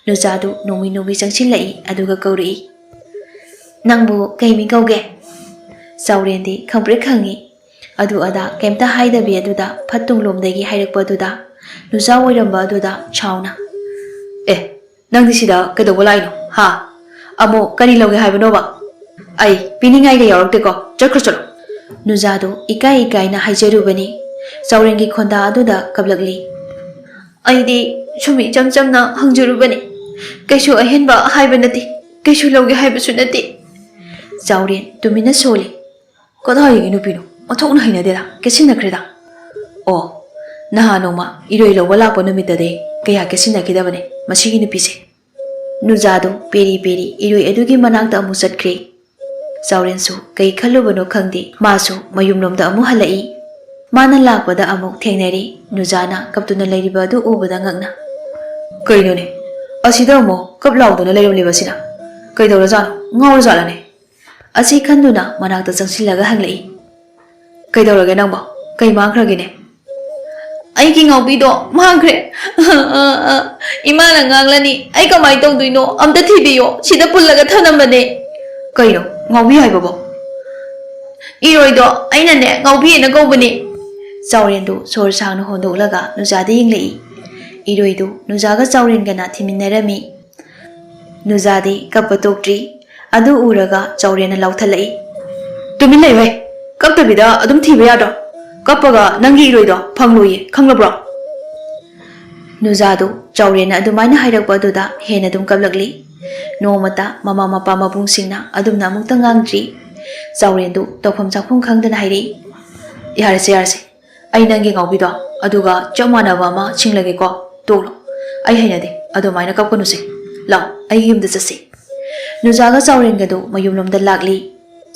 ꯅꯨꯖꯥꯗꯨ ꯅꯣꯡꯃꯤ ꯅꯣꯡꯃꯤ ꯆꯪꯁꯤꯜꯂꯛꯏ, ꯑꯗꯨꯒ ꯀꯧꯔꯛꯏ, "ꯅꯪꯕꯨ ꯀꯩ ꯃꯤ ꯀꯧꯒꯦ?" ꯆꯥꯎꯔꯦꯟꯗꯤ ꯈꯪꯄ꯭ꯔꯦꯛ ꯈꯪꯉꯤ꯫ ꯑꯗꯨ ꯑꯗꯥ ꯀꯩꯝꯇ ꯍꯥꯏꯗꯕꯤ ꯑꯗꯨꯗ ꯐꯠ ꯇꯨꯡꯂꯣꯝꯗꯒꯤ ꯍꯥꯏꯔꯛꯄ ꯑꯗꯨꯗ ꯅꯨꯖꯥ ꯑꯣꯏꯔꯝꯕ ꯑꯗꯨꯗ ꯁꯥꯎꯅ, "ꯑꯦ, ꯅꯪꯗꯤ ꯁꯤꯗ ꯀꯩꯗꯧꯕ ꯂꯥꯛꯏꯅꯣ? ꯍꯥ? ꯑꯃꯨꯛ ꯀꯔꯤ ꯂꯧꯒꯦ ꯍꯥꯏꯕꯅꯣꯕ? ꯑꯩ ꯄꯤꯅꯤꯡꯉꯥꯏꯒ ꯌꯥꯎꯔꯛꯇꯦꯀꯣ, ꯆꯠꯈ꯭ꯔꯣ ꯆꯠꯂꯣ!" ꯅꯨꯖꯥꯗꯨ ꯏꯀꯥꯏ ꯏꯀꯥꯏꯅ ꯍꯥꯏꯖꯔꯨꯕꯅꯤ꯫ ꯆꯥꯎꯔꯦꯟꯒꯤ ꯈꯣꯟꯗꯥ ꯑꯗꯨꯗ ꯀꯞꯂꯛꯂꯤ꯫ "ꯑꯩꯗꯤ ꯁꯨꯝ ꯏꯆꯝ ꯆꯝꯅ ꯍꯪꯖꯔꯨꯕꯅꯤ꯫ ꯀꯩꯁꯨ ꯑꯍꯦꯟꯕ ꯍꯥꯏꯕ ꯅꯠꯇꯦ, ꯀꯩꯁꯨ ꯂꯧꯒꯦ ꯍꯥꯏꯕꯁꯨ ꯅꯠꯇꯦ꯫" ꯆꯥꯎꯔꯦꯟ ꯇꯨꯃꯤꯟꯅ ꯁꯣꯜꯂꯤ꯫ "ꯀꯗꯥꯏꯗꯒꯤ ꯅꯨꯄꯤꯅꯣ? ꯑꯣꯟꯊꯣꯛꯅ ꯍꯩꯅꯗꯦꯗ, ꯀꯦꯠꯁꯤꯟꯅꯈ꯭ꯔꯦꯗ꯫" "ꯑꯣ, ꯅꯍꯥꯟ ꯅꯣꯡꯃ ꯏꯔꯣꯏ ꯂꯧꯕ ꯂꯥꯛꯄ ꯅꯨꯃꯤꯠꯇꯗꯤ ꯀꯌꯥ ꯀꯦꯠꯁꯤꯟꯅꯈꯤꯗꯕꯅꯦ ꯃꯁꯤꯒꯤ ꯅꯨꯄꯤꯁꯦ꯫" ꯅꯨꯖꯥꯗꯨ ꯄꯦꯔꯤ ꯄꯦꯔꯤ ꯏꯔꯣꯏ ꯑꯗꯨꯒꯤ ꯃꯅꯥꯛꯇ ꯑꯃꯨꯛ ꯆꯠꯈ꯭ꯔꯦ꯫ ꯆꯥꯎꯔꯦꯟꯁꯨ ꯀꯩ ꯈꯜꯂꯨꯕꯅꯣ ꯈꯪꯗꯦ, ꯃꯥꯁꯨ ꯃꯌꯨꯝꯂꯣꯝꯗ ꯑꯃꯨꯛ ꯍꯜꯂꯛꯏ꯫ ꯃꯥꯅ ꯂꯥꯛꯄꯗ ꯑꯃꯨꯛ ꯊꯦꯡꯅꯔꯤ ꯅꯨꯖꯥꯅ ꯀꯞꯇꯨꯅ ꯂꯩꯔꯤꯕ ꯑꯗꯨ ꯎꯕꯗ ꯉꯛꯅ꯫ "ꯀꯩꯅꯣꯅꯦ, ꯑꯁꯤꯗ ꯑꯃꯨꯛ ꯀꯞ ꯂꯥꯎꯗꯨꯅ ꯂꯩꯔꯝꯂꯤꯕꯁꯤꯅ? ꯀꯩꯗꯧꯔꯖꯥꯠꯅꯣ? ꯉꯥꯎꯔꯖꯥꯠꯂꯅꯦ?" ꯑꯁꯤ ꯈꯟꯗꯨꯅ ꯃꯅꯥꯛꯇ ꯆꯪꯁꯤꯜꯂꯒ ꯍꯪꯂꯛꯏ꯫ "ꯀꯩꯗꯧꯔꯒꯦ ꯅꯪꯕꯣ? ꯀꯩ ꯃꯥꯡꯈ꯭ꯔꯒꯦꯅꯦ?" "ꯑꯩꯒꯤ ꯉꯥꯎꯕꯤꯗꯣ ꯃꯥꯡꯈ꯭ꯔꯦ꯫ ꯏꯃꯥꯅ ꯉꯥꯡꯂꯅꯤ꯫ ꯑꯩ ꯀꯃꯥꯏꯅ ꯇꯧꯗꯣꯏꯅꯣ? ꯑꯝꯇ ꯊꯤꯕꯤꯌꯣ꯫ ꯁꯤꯗ ꯄꯨꯜꯂꯒ ꯊꯅꯝꯕꯅꯦ꯫" "ꯀꯩꯅꯣ ꯉꯥꯎꯕꯤ ꯍꯥꯏꯕꯕꯣ?" "ꯏꯔꯣꯏꯗꯣ ꯑꯩꯅꯅꯦ ꯉꯥꯎꯕꯤꯑꯅ ꯀꯧꯕꯅꯦ꯫" ꯆꯥꯎꯔꯦꯟꯗꯨ ꯁꯣꯔ ꯁꯥꯡꯅ ꯍꯣꯟꯗꯣꯛꯂꯒ ꯅꯨꯖꯥꯗ ꯌꯦꯡꯂꯛꯏ꯫ ꯏꯔꯣꯏꯗꯨ ꯅꯨꯖꯥꯒ ꯆꯥꯎꯔꯦꯟꯒꯅ ꯊꯤꯃꯤꯟꯅꯔꯝꯃꯤ꯫ ꯅꯨꯖꯥꯗꯤ ꯀꯞꯄ ꯇꯣꯛꯇ꯭ꯔꯤ꯫ ꯑꯗꯨ ꯎꯔꯒ ꯆꯥꯎꯔꯦꯟꯅ ꯂꯥꯎꯊꯠꯂꯛꯏ꯫ "ꯇꯨꯃꯤꯟ ꯂꯩꯌꯨꯍꯦ! ꯀꯞꯇꯕꯤꯗ ꯑꯗꯨꯝ ꯊꯤꯕ ꯌꯥꯗ꯭ꯔꯣ? ꯀꯞꯄꯒ ꯅꯪꯒꯤ ꯏꯔꯣꯏꯗꯣ ꯐꯪꯂꯣꯏꯌꯦ, ꯈꯪꯂꯕ꯭ꯔꯣ?" ꯅꯨꯖꯥꯗꯨ ꯆꯥꯎꯔꯦꯟꯅ ꯑꯗꯨꯃꯥꯏꯅ ꯍꯥꯏꯔꯛꯄ ꯑꯗꯨꯗ ꯍꯦꯟꯅ ꯑꯗꯨꯝ ꯀꯞꯂꯛꯂꯤ꯫ ꯅꯣꯡꯃꯇ ꯃꯃꯥ ꯃꯄꯥ ꯃꯕꯨꯡꯁꯤꯡꯅ ꯑꯗꯨꯝꯅ ꯑꯃꯨꯛꯇ ꯉꯥꯡꯗ꯭ꯔꯤ꯫ ꯆꯥꯎꯔꯦꯟꯗꯨ ꯇꯧꯐꯝ ꯆꯥꯐꯝ ꯈꯪꯗꯅ ꯍꯥꯏꯔꯛꯏ꯫ "ꯌꯥꯔꯦꯁꯦ, ꯌꯥꯔꯦꯁꯦ꯫ ꯑꯩ ꯅꯪꯒꯤ ꯉꯥꯎꯕꯤꯗꯣ ꯑꯗꯨꯒ ꯆꯞ ꯃꯥꯟꯅꯕ ꯑꯃ ꯁꯤꯡꯂꯒꯦꯀꯣ꯫ ꯇꯣꯛꯂꯣ꯫ ꯑꯩ ꯍꯩꯅꯗꯦ꯫ ꯑꯗꯨꯃꯥꯏꯅ ꯀꯞꯀꯅꯨꯁꯦ꯫ ꯂꯥꯛꯑꯣ, ꯑꯩꯒꯤ ꯌꯨꯝꯗ ꯆꯠꯁꯤ꯫" ꯅꯨꯖꯥꯒ ꯆꯥꯎꯔꯦꯟꯒꯗꯨ ꯃꯌꯨꯝꯂꯣꯝꯗ ꯂꯥꯛꯂꯤ꯫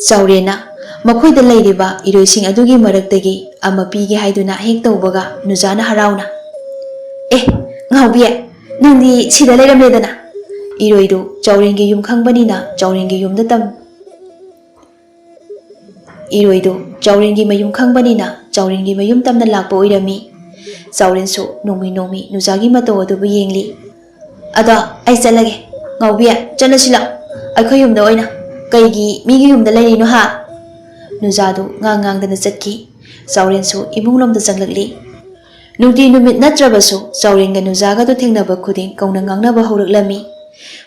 ꯆꯥꯎꯔꯦꯟꯅ ꯃꯈꯣꯏꯗ ꯂꯩꯔꯤꯕ ꯏꯔꯣꯏꯁꯤꯡ ꯑꯗꯨꯒꯤ ꯃꯔꯛꯇꯒꯤ ꯑꯃ ꯄꯤꯒꯦ ꯍꯥꯏꯗꯨꯅ ꯍꯦꯛ ꯇꯧꯕꯒ ꯅꯨꯖꯥꯅ ꯍꯔꯥꯎꯅ, "ꯑꯦ, ꯉꯥꯎꯕꯤ, "ꯅꯪꯗꯤ ꯁꯤꯗ ꯂꯩꯔꯝꯂꯦꯗꯅ?" ꯏꯔꯣꯏꯗꯨ ꯆꯥꯎꯔꯦꯟꯒꯤ ꯌꯨꯝ ꯈꯪꯕꯅꯤꯅ ꯆꯥꯎꯔꯦꯟꯒꯤ ꯌꯨꯝꯗ ꯇꯝ ꯏꯔꯣꯏꯗꯨ ꯆꯥꯎꯔꯦꯟꯒꯤ ꯃꯌꯨꯝ ꯈꯪꯕꯅꯤꯅ ꯆꯥꯎꯔꯦꯟꯒꯤ ꯃꯌꯨꯝ ꯇꯝꯅ ꯂꯥꯛꯄ ꯑꯣꯏꯔꯝꯃꯤ꯫ ꯆꯥꯎꯔꯦꯟꯁꯨ ꯅꯣꯡꯃꯤ ꯅꯣꯡꯃꯤ ꯅꯨꯖꯥꯒꯤ ꯃꯇꯧ ꯑꯗꯨꯕꯨ ꯌꯦꯡꯂꯤ꯫ "ꯑꯗꯣ ꯑꯩ ꯆꯠꯂꯒꯦ꯫ ꯉꯥꯎꯕꯤ, ꯆꯠꯂꯁꯤ ꯂꯥꯛ꯫ ꯑꯩꯈꯣꯏ ꯌꯨꯝꯗ ꯑꯣꯏꯅ꯫ ꯀꯩꯒꯤ ꯃꯤꯒꯤ ꯌꯨꯝꯗ ꯂꯩꯔꯤꯅꯣ ꯍꯥ?" ꯅꯨꯖꯥꯗꯨ ꯉꯥꯡ ꯉꯥꯡꯗꯅ ꯆꯠꯈꯤ꯫ ꯆꯥꯎꯔꯦꯟꯁꯨ ꯏꯃꯨꯡꯂꯣꯝꯗ ꯆꯪꯂꯛꯂꯤ꯫ ꯅꯨꯡꯇꯤ ꯅꯨꯃꯤꯠ ꯅꯠꯇ꯭ꯔꯕꯁꯨ ꯆꯥꯎꯔꯦꯟꯒ ꯅꯨꯖꯥꯒꯗꯨ ꯊꯦꯡꯅꯕ ꯈꯨꯗꯤꯡ ꯀꯧꯅ ꯉꯥꯡꯅꯕ ꯍꯧꯔꯛꯂꯝꯃꯤ꯫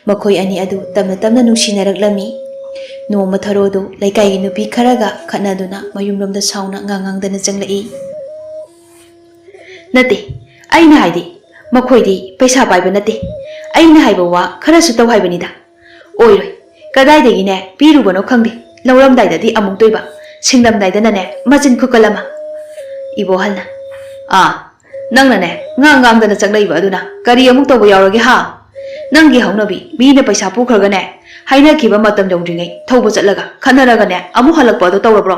ꯃꯈꯣꯏ ꯑꯅꯤ ꯑꯗꯨ ꯇꯞꯅ ꯇꯞꯅ ꯅꯨꯡꯁꯤꯅꯔꯛꯂꯝꯃꯤ꯫ ꯅꯣꯡꯃ ꯊꯔꯣꯗꯨ ꯂꯩꯀꯥꯏꯒꯤ ꯅꯨꯄꯤ ꯈꯔꯒ ꯈꯠꯅꯗꯨꯅ ꯃꯌꯨꯝꯂꯣꯝꯗ ꯁꯥꯎꯅ ꯉꯥꯡ ꯉꯥꯡꯗꯅ ꯆꯪꯂꯛꯏ꯫ "ꯅꯠꯇꯦ, ꯑꯩꯅ ꯍꯥꯏꯗꯤ, ꯃꯈꯣꯏꯗꯤ ꯄꯩꯁꯥ ꯄꯥꯏꯕ ꯅꯠꯇꯦ꯫ ꯑꯩꯅ ꯍꯥꯏꯕ ꯋꯥ ꯈꯔꯁꯨ ꯇꯧ ꯍꯥꯏꯕꯅꯤꯗ꯫ ꯑꯣꯏꯔꯣꯏ, ꯀꯗꯥꯏꯗꯒꯤꯅꯦ ꯄꯤꯔꯨꯕꯅꯣ ꯈꯪꯗꯦ꯫ ꯂꯧꯔꯝꯗꯥꯏꯗꯗꯤ ꯑꯃꯨꯛ ꯇꯣꯏꯕ, ꯁꯤꯡꯂꯝꯗꯥꯏꯗꯅꯅꯦ ꯃꯆꯤꯟ ꯈꯨꯀꯜ ꯑꯃ꯫" ꯏꯕꯣꯍꯜꯅ, "ꯑꯥ, ꯅꯪꯅꯅꯦ ꯉꯥꯡ ꯉꯥꯡꯗꯅ ꯆꯪꯂꯛꯏꯕ ꯑꯗꯨꯅ ꯀꯔꯤ ꯑꯃꯨꯛ ꯇꯧꯕ ꯌꯥꯎꯔꯒꯦ ꯍꯥ? ꯅꯪꯒꯤ ꯍꯧꯅꯕꯤ, ꯃꯤꯅ ꯄꯩꯁꯥ ꯄꯨꯈ꯭ꯔꯒꯅꯦ, ꯍꯥꯏꯅꯈꯤꯕ ꯃꯇꯝ ꯌꯧꯗ꯭ꯔꯤꯉꯩ ꯊꯧꯕ ꯆꯠꯂꯒ ꯈꯠꯅꯔꯒꯅꯦ ꯑꯃꯨꯛ ꯍꯜꯂꯛꯄ ꯑꯗꯣ ꯇꯧꯔꯕ꯭ꯔꯣ?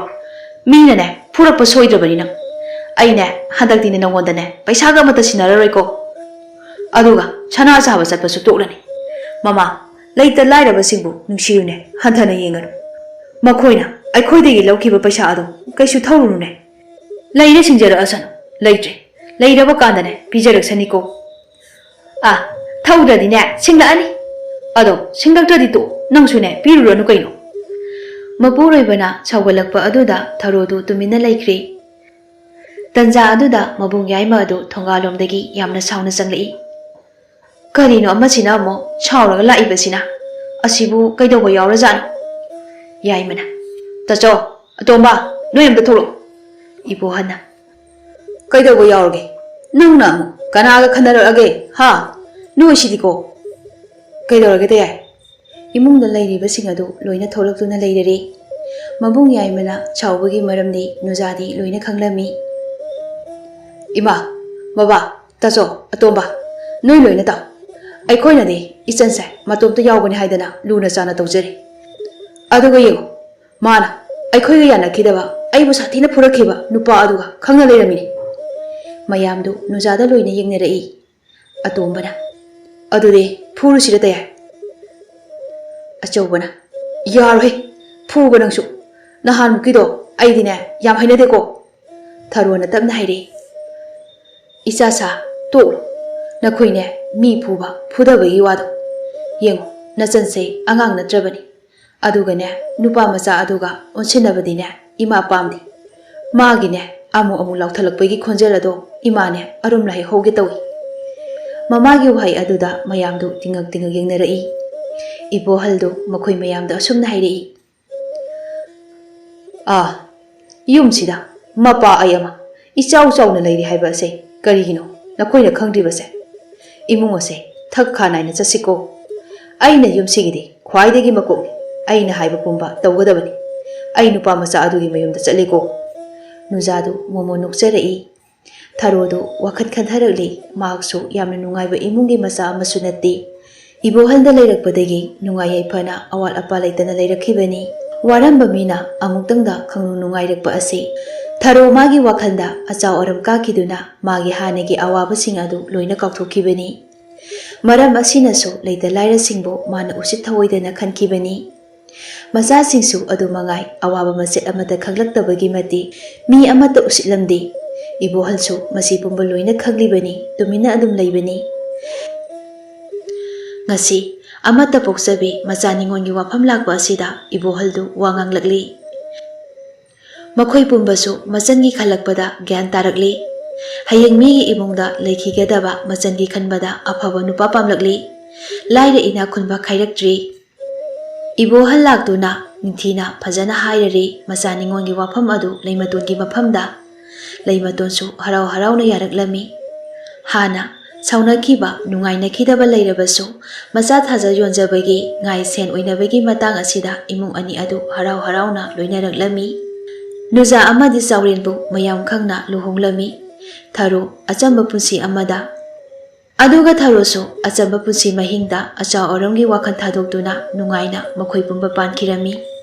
ꯃꯤꯅꯅꯦ ꯐꯨꯔꯛꯄ ꯁꯣꯏꯗ꯭ꯔꯕꯅꯤ ꯅꯪ꯫ ꯑꯩꯅꯦ ꯍꯟꯗꯛꯇꯤꯅꯦ ꯅꯪꯉꯣꯟꯗꯅꯦ ꯄꯩꯁꯥꯒ ꯑꯃꯠꯇ ꯁꯤꯟꯅꯔꯔꯣꯏꯀꯣ꯫ ꯑꯗꯨꯒ ꯁꯅꯥ ꯆꯥꯕ ꯆꯠꯄꯁꯨ ꯇꯣꯛꯂꯅꯤ꯫ ꯃꯃꯥ, ꯂꯩꯇ ꯂꯥꯏꯔꯕꯁꯤꯡꯕꯨ ꯅꯨꯡꯁꯤꯌꯨꯅꯦ, ꯍꯟꯊꯅ ꯌꯦꯡꯒꯅꯨ꯫ ꯃꯈꯣꯏꯅ ꯑꯩꯈꯣꯏꯗꯒꯤ ꯂꯧꯈꯤꯕ ꯄꯩꯁꯥ ꯑꯗꯣ ꯀꯩꯁꯨ ꯊꯧꯔꯨꯅꯨꯅꯦ꯫ ꯂꯩꯔꯦ ꯁꯤꯡꯖꯔꯛꯑꯁꯅꯨ, ꯂꯩꯇ꯭ꯔꯦ, ꯂꯩꯔꯕ ꯀꯥꯟꯗꯅꯦ ꯄꯤꯖꯔꯛꯁꯅꯤꯀꯣ꯫" "ꯑꯥ, ꯊꯧꯗ꯭ꯔꯗꯤꯅꯦ ꯁꯤꯡꯂꯛꯑꯅꯤ꯫ ꯑꯗꯣ ꯁꯤꯡꯂꯛꯇ꯭ꯔꯗꯤ ꯇꯣꯛꯑꯣ, ꯅꯪꯁꯨꯅꯦ ꯄꯤꯔꯨꯔꯅꯨ ꯀꯩꯅꯣ꯫" ꯃꯄꯨꯔꯣꯏꯕꯅ ꯁꯥꯎꯒꯠꯂꯛꯄ ꯑꯗꯨꯗ ꯊꯔꯣꯗꯨ ꯇꯨꯃꯤꯟꯅ ꯂꯩꯈ꯭ꯔꯦ꯫ ꯇꯟꯖꯥ ꯑꯗꯨꯗ ꯃꯕꯨꯡ ꯌꯥꯏꯃ ꯑꯗꯨ ꯊꯣꯡꯒꯥꯜꯂꯣꯝꯗꯒꯤ ꯌꯥꯝꯅ ꯁꯥꯎꯅ ꯆꯪꯂꯛꯏ꯫ "ꯀꯔꯤꯅꯣ ꯑꯃꯁꯤꯅ ꯑꯃꯨꯛ ꯁꯥꯎꯔꯒ ꯂꯥꯛꯏꯕꯁꯤꯅ? ꯑꯁꯤꯕꯨ ꯀꯩꯗꯧꯕ ꯌꯥꯎꯔꯖꯥꯠꯅꯣ?" ꯌꯥꯏꯃꯅ, "ꯇꯥꯆꯧ, ꯑꯇꯣꯝꯕ, ꯅꯣꯏ ꯑꯝꯇ ꯊꯣꯛꯂꯛꯑꯣ꯫" ꯏꯕꯣꯍꯟꯅ, "ꯀꯩꯗꯧꯕ ꯌꯥꯎꯔꯒꯦ? ꯅꯪꯅ ꯑꯃꯨꯛ ꯀꯅꯥꯒ ꯈꯟꯅꯔꯛꯑꯒꯦ? ꯍꯥ? ꯅꯣꯏꯁꯤꯗꯤꯀꯣ꯫" "ꯀꯩꯗꯧꯔꯒꯦ ꯇꯌꯥꯏ?" ꯏꯃꯨꯡꯗ ꯂꯩꯔꯤꯕꯁꯤꯡ ꯑꯗꯨ ꯂꯣꯏꯅ ꯊꯣꯛꯂꯛꯇꯨꯅ ꯂꯩꯔꯔꯦ꯫ ꯃꯕꯨꯡ ꯌꯥꯏꯃꯅ ꯁꯥꯎꯕꯒꯤ ꯃꯔꯝꯗꯤ ꯅꯨꯖꯥꯗꯤ ꯂꯣꯏꯅ ꯈꯪꯂꯝꯃꯤ꯫ "ꯏꯃꯥ, ꯕꯕꯥ, ꯇꯥꯆꯧ, ꯑꯇꯣꯝꯕ, ꯅꯣꯏ ꯂꯣꯏꯅ ꯇꯥꯎ꯫ ꯑꯩꯈꯣꯏꯅꯗꯤ ꯏꯆꯟꯁꯦ ꯃꯇꯣꯝꯇ ꯌꯥꯎꯕꯅꯤ ꯍꯥꯏꯗꯅ ꯂꯨꯅ ꯆꯥꯟꯅ ꯇꯧꯖꯔꯤ꯫ ꯑꯗꯨꯒ ꯌꯦꯡꯉꯨ, ꯃꯥꯅ ꯑꯩꯈꯣꯏꯒ ꯌꯥꯅꯈꯤꯗꯕ, ꯑꯩꯕꯨ ꯁꯥꯊꯤꯅ ꯐꯨꯔꯛꯈꯤꯕ ꯅꯨꯄꯥ ꯑꯗꯨꯒ ꯈꯪꯅ ꯂꯩꯔꯝꯃꯤꯅꯤ꯫" ꯃꯌꯥꯝꯗꯨ ꯅꯨꯖꯥꯗ ꯂꯣꯏꯅ ꯌꯦꯡꯅꯔꯛꯏ꯫ ꯑꯇꯣꯝꯕꯅ, "ꯑꯗꯨꯗꯤ ꯐꯨꯔꯨꯁꯤꯔ ꯇꯌꯥꯏ?" ꯑꯆꯧꯕꯅ, "ꯌꯥꯔꯣꯏꯍꯦ, ꯐꯨꯕ ꯅꯪꯁꯨ꯫ ꯅꯍꯥꯟꯃꯨꯛꯀꯤꯗꯣ ꯑꯩꯗꯤꯅꯦ ꯌꯥꯝ ꯍꯩꯅꯗꯦꯀꯣ꯫" ꯊꯔꯣꯅ ꯇꯞꯅ ꯍꯥꯏꯔꯛꯏ, "ꯏꯆꯥ ꯁꯥ, ꯇꯣꯛꯂꯣ꯫ ꯅꯈꯣꯏꯅꯦ ꯃꯤ ꯐꯨꯕ ꯐꯨꯗꯕꯒꯤ ꯋꯥꯗꯣ꯫ ꯌꯦꯡꯉꯣ, ꯅꯆꯟꯁꯦ ꯑꯉꯥꯡ ꯅꯠꯇ꯭ꯔꯕꯅꯤ꯫ ꯑꯗꯨꯒꯅꯦ, ꯅꯨꯄꯥ ꯃꯆꯥ ꯑꯗꯨꯒ ꯑꯣꯟꯁꯤꯟꯅꯕꯗꯤꯅꯦ ꯏꯃꯥ ꯄꯥꯝꯗꯦ꯫ ꯃꯥꯒꯤꯅꯦ ꯑꯃꯨꯛ ꯑꯃꯨꯛ ꯂꯥꯎꯊꯠꯂꯛꯄꯒꯤ ꯈꯣꯟꯖꯦꯜ ꯑꯗꯣ ꯏꯃꯥꯅꯦ ꯑꯔꯨꯝ ꯂꯥꯏꯍꯧꯒꯦ ꯇꯧꯏ꯫" ꯃꯃꯥꯒꯤ ꯋꯥꯍꯩ ꯑꯗꯨꯗ ꯃꯌꯥꯝꯗꯨ ꯇꯤꯉꯛ ꯇꯤꯉꯛ ꯌꯦꯡꯅꯔꯛꯏ꯫ ꯏꯕꯣꯍꯜꯗꯨ ꯃꯈꯣꯏ ꯃꯌꯥꯝꯗ ꯑꯁꯨꯝꯅ ꯍꯥꯏꯔꯛꯏ, "ꯑꯥ, ꯌꯨꯝꯁꯤꯗ ꯃꯄꯥ ꯑꯩ ꯑꯃ, ꯏꯆꯥꯎ ꯆꯥꯎꯅ ꯂꯩꯔꯤ ꯍꯥꯏꯕ ꯑꯁꯦ ꯀꯔꯤꯒꯤꯅꯣ ꯅꯈꯣꯏꯅ ꯈꯪꯗ꯭ꯔꯤꯕꯁꯦ? ꯏꯃꯨꯡ ꯑꯁꯦ ꯊꯛ ꯈꯥ ꯅꯥꯏꯅ ꯆꯠꯁꯤꯀꯣ꯫ ꯑꯩꯅ ꯌꯨꯝꯁꯤꯒꯤꯗꯤ ꯈ꯭ꯋꯥꯏꯗꯒꯤ ꯃꯀꯣꯛꯅꯤ꯫ ꯑꯩꯅ ꯍꯥꯏꯕ ꯄꯨꯝꯕ ꯇꯧꯒꯗꯕꯅꯤ꯫ ꯑꯩ ꯅꯨꯄꯥ ꯃꯆꯥ ꯑꯗꯨꯒꯤ ꯃꯌꯨꯝꯗ ꯆꯠꯂꯤꯀꯣ꯫" ꯅꯨꯖꯥꯗꯨ ꯃꯣꯃꯣꯟ ꯅꯣꯛꯆꯔꯛꯏ꯫ ꯊꯔꯣꯗꯨ ꯋꯥꯈꯜ ꯈꯟꯊꯔꯛꯂꯤ꯫ ꯃꯍꯥꯛꯁꯨ ꯌꯥꯝꯅ ꯅꯨꯡꯉꯥꯏꯕ ꯏꯃꯨꯡꯒꯤ ꯃꯆꯥ ꯑꯃꯁꯨ ꯅꯠꯇꯦ꯫ ꯏꯕꯣꯍꯜꯗ ꯂꯩꯔꯛꯄꯗꯒꯤ ꯅꯨꯡꯉꯥꯏ ꯌꯥꯏꯐꯅ ꯑꯋꯥꯠ ꯑꯄꯥ ꯂꯩꯇꯅ ꯂꯩꯔꯛꯈꯤꯕꯅꯤ꯫ ꯋꯥꯔꯝꯕ ꯃꯤꯅ ꯑꯃꯨꯛꯇꯪꯗ ꯈꯪꯅꯨꯡ ꯅꯨꯡꯉꯥꯏꯔꯛꯄ ꯑꯁꯤ ꯊꯔꯣ ꯃꯥꯒꯤ ꯋꯥꯈꯜꯗ ꯑꯆꯥꯎ ꯑꯔꯝ ꯀꯥꯈꯤꯗꯨꯅ ꯃꯥꯒꯤ ꯍꯥꯟꯅꯒꯤ ꯑꯋꯥꯕꯁꯤꯡ ꯑꯗꯨ ꯂꯣꯏꯅ ꯀꯥꯎꯊꯣꯛꯈꯤꯕꯅꯤ꯫ ꯃꯔꯝ ꯑꯁꯤꯅꯁꯨ ꯂꯩꯇ ꯂꯥꯏꯔꯁꯤꯡꯕꯨ ꯃꯥꯅ ꯎꯁꯤꯠ ꯊꯑꯣꯏꯗꯅ ꯈꯟꯈꯤꯕꯅꯤ꯫ ꯃꯆꯥꯁꯤꯡꯁꯨ ꯑꯗꯨ ꯃꯉꯥꯏ, ꯑꯋꯥꯕ ꯃꯆꯦꯠ ꯑꯃꯠꯇ ꯈꯪꯂꯛꯇꯕꯒꯤ ꯃꯇꯤꯛ ꯃꯤ ꯑꯃꯠꯇ ꯎꯁꯤꯠꯂꯝꯗꯦ꯫ ꯏꯕꯣꯍꯜꯁꯨ ꯃꯁꯤ ꯄꯨꯝꯕ ꯂꯣꯏꯅ ꯈꯪꯂꯤꯕꯅꯤ, ꯇꯨꯃꯤꯟꯅ ꯑꯗꯨꯝ ꯂꯩꯕꯅꯤ꯫ ꯉꯁꯤ ꯑꯃꯠꯇ ꯄꯣꯛꯆꯕꯤ ꯃꯆꯥ ꯅꯤꯉꯣꯜꯒꯤ ꯋꯥꯐꯝ ꯂꯥꯛꯄ ꯑꯁꯤꯗ ꯏꯕꯣꯍꯜꯗꯨ ꯋꯥ ꯉꯥꯡꯂꯛꯂꯤ꯫ ꯃꯈꯣꯏ ꯄꯨꯝꯕꯁꯨ ꯃꯆꯟꯒꯤ ꯈꯜꯂꯛꯄꯗ ꯒ꯭ꯌꯥꯟ ꯇꯥꯔꯛꯂꯤ꯫ ꯍꯌꯦꯡ ꯃꯤꯒꯤ ꯏꯃꯨꯡꯗ ꯂꯩꯈꯤꯒꯗꯕ ꯃꯆꯟꯒꯤ ꯈꯟꯕꯗ ꯑꯐꯕ ꯅꯨꯄꯥ ꯄꯥꯝꯂꯛꯂꯤ꯫ ꯂꯥꯏꯔ ꯏꯅꯥꯛ ꯈꯨꯟꯕ ꯈꯥꯏꯔꯛꯇ꯭ꯔꯤ꯫ ꯏꯕꯣꯍꯜ ꯂꯥꯛꯇꯨꯅ ꯅꯤꯡꯊꯤꯅ ꯐꯖꯅ ꯍꯥꯏꯔꯔꯤ ꯃꯆꯥ ꯅꯤꯉꯣꯜꯒꯤ ꯋꯥꯐꯝ ꯑꯗꯨ ꯂꯩꯃꯇꯣꯟꯒꯤ ꯃꯐꯝꯗ꯫ ꯂꯩꯃꯇꯣꯟꯁꯨ ꯍꯔꯥꯎ ꯍꯔꯥꯎꯅ ꯌꯥꯔꯛꯂꯝꯃꯤ꯫ ꯍꯥꯟꯅ ꯁꯥꯎꯅꯈꯤꯕ, ꯅꯨꯡꯉꯥꯏꯅꯈꯤꯗꯕ ꯂꯩꯔꯕꯁꯨ, ꯃꯆꯥ ꯊꯥꯖ ꯌꯣꯟꯖꯕꯒꯤ ꯉꯥꯏ ꯁꯦꯟ ꯑꯣꯏꯅꯕꯒꯤ ꯃꯇꯥꯡ ꯑꯁꯤꯗ ꯏꯃꯨꯡ ꯑꯅꯤ ꯑꯗꯨ ꯍꯔꯥꯎ ꯍꯔꯥꯎꯅ ꯂꯣꯏꯅꯔꯛꯂꯝꯃꯤ꯫ ꯅꯨꯖꯥ ꯑꯃꯗꯤ ꯆꯥꯎꯔꯦꯟꯕꯨ ꯃꯌꯥꯝ ꯈꯪꯅ ꯂꯨꯍꯣꯡꯂꯝꯃꯤ꯫ ꯊꯔꯣ ꯑꯆꯝꯕ ꯄꯨꯟꯁꯤ ꯑꯃꯗ꯫ ꯑꯗꯨꯒ ꯊꯔꯣꯁꯨ ꯑꯆꯝꯕ ꯄꯨꯟꯁꯤ ꯃꯍꯤꯡꯗ ꯑꯆꯥꯎ ꯑꯔꯝꯒꯤ ꯋꯥꯈꯜ ꯊꯥꯗꯣꯛꯇꯨꯅ ꯅꯨꯡꯉꯥꯏꯅ ꯃꯈꯣꯏ ꯄꯨꯝꯕ ꯄꯥꯟꯈꯤꯔꯝꯃꯤ꯫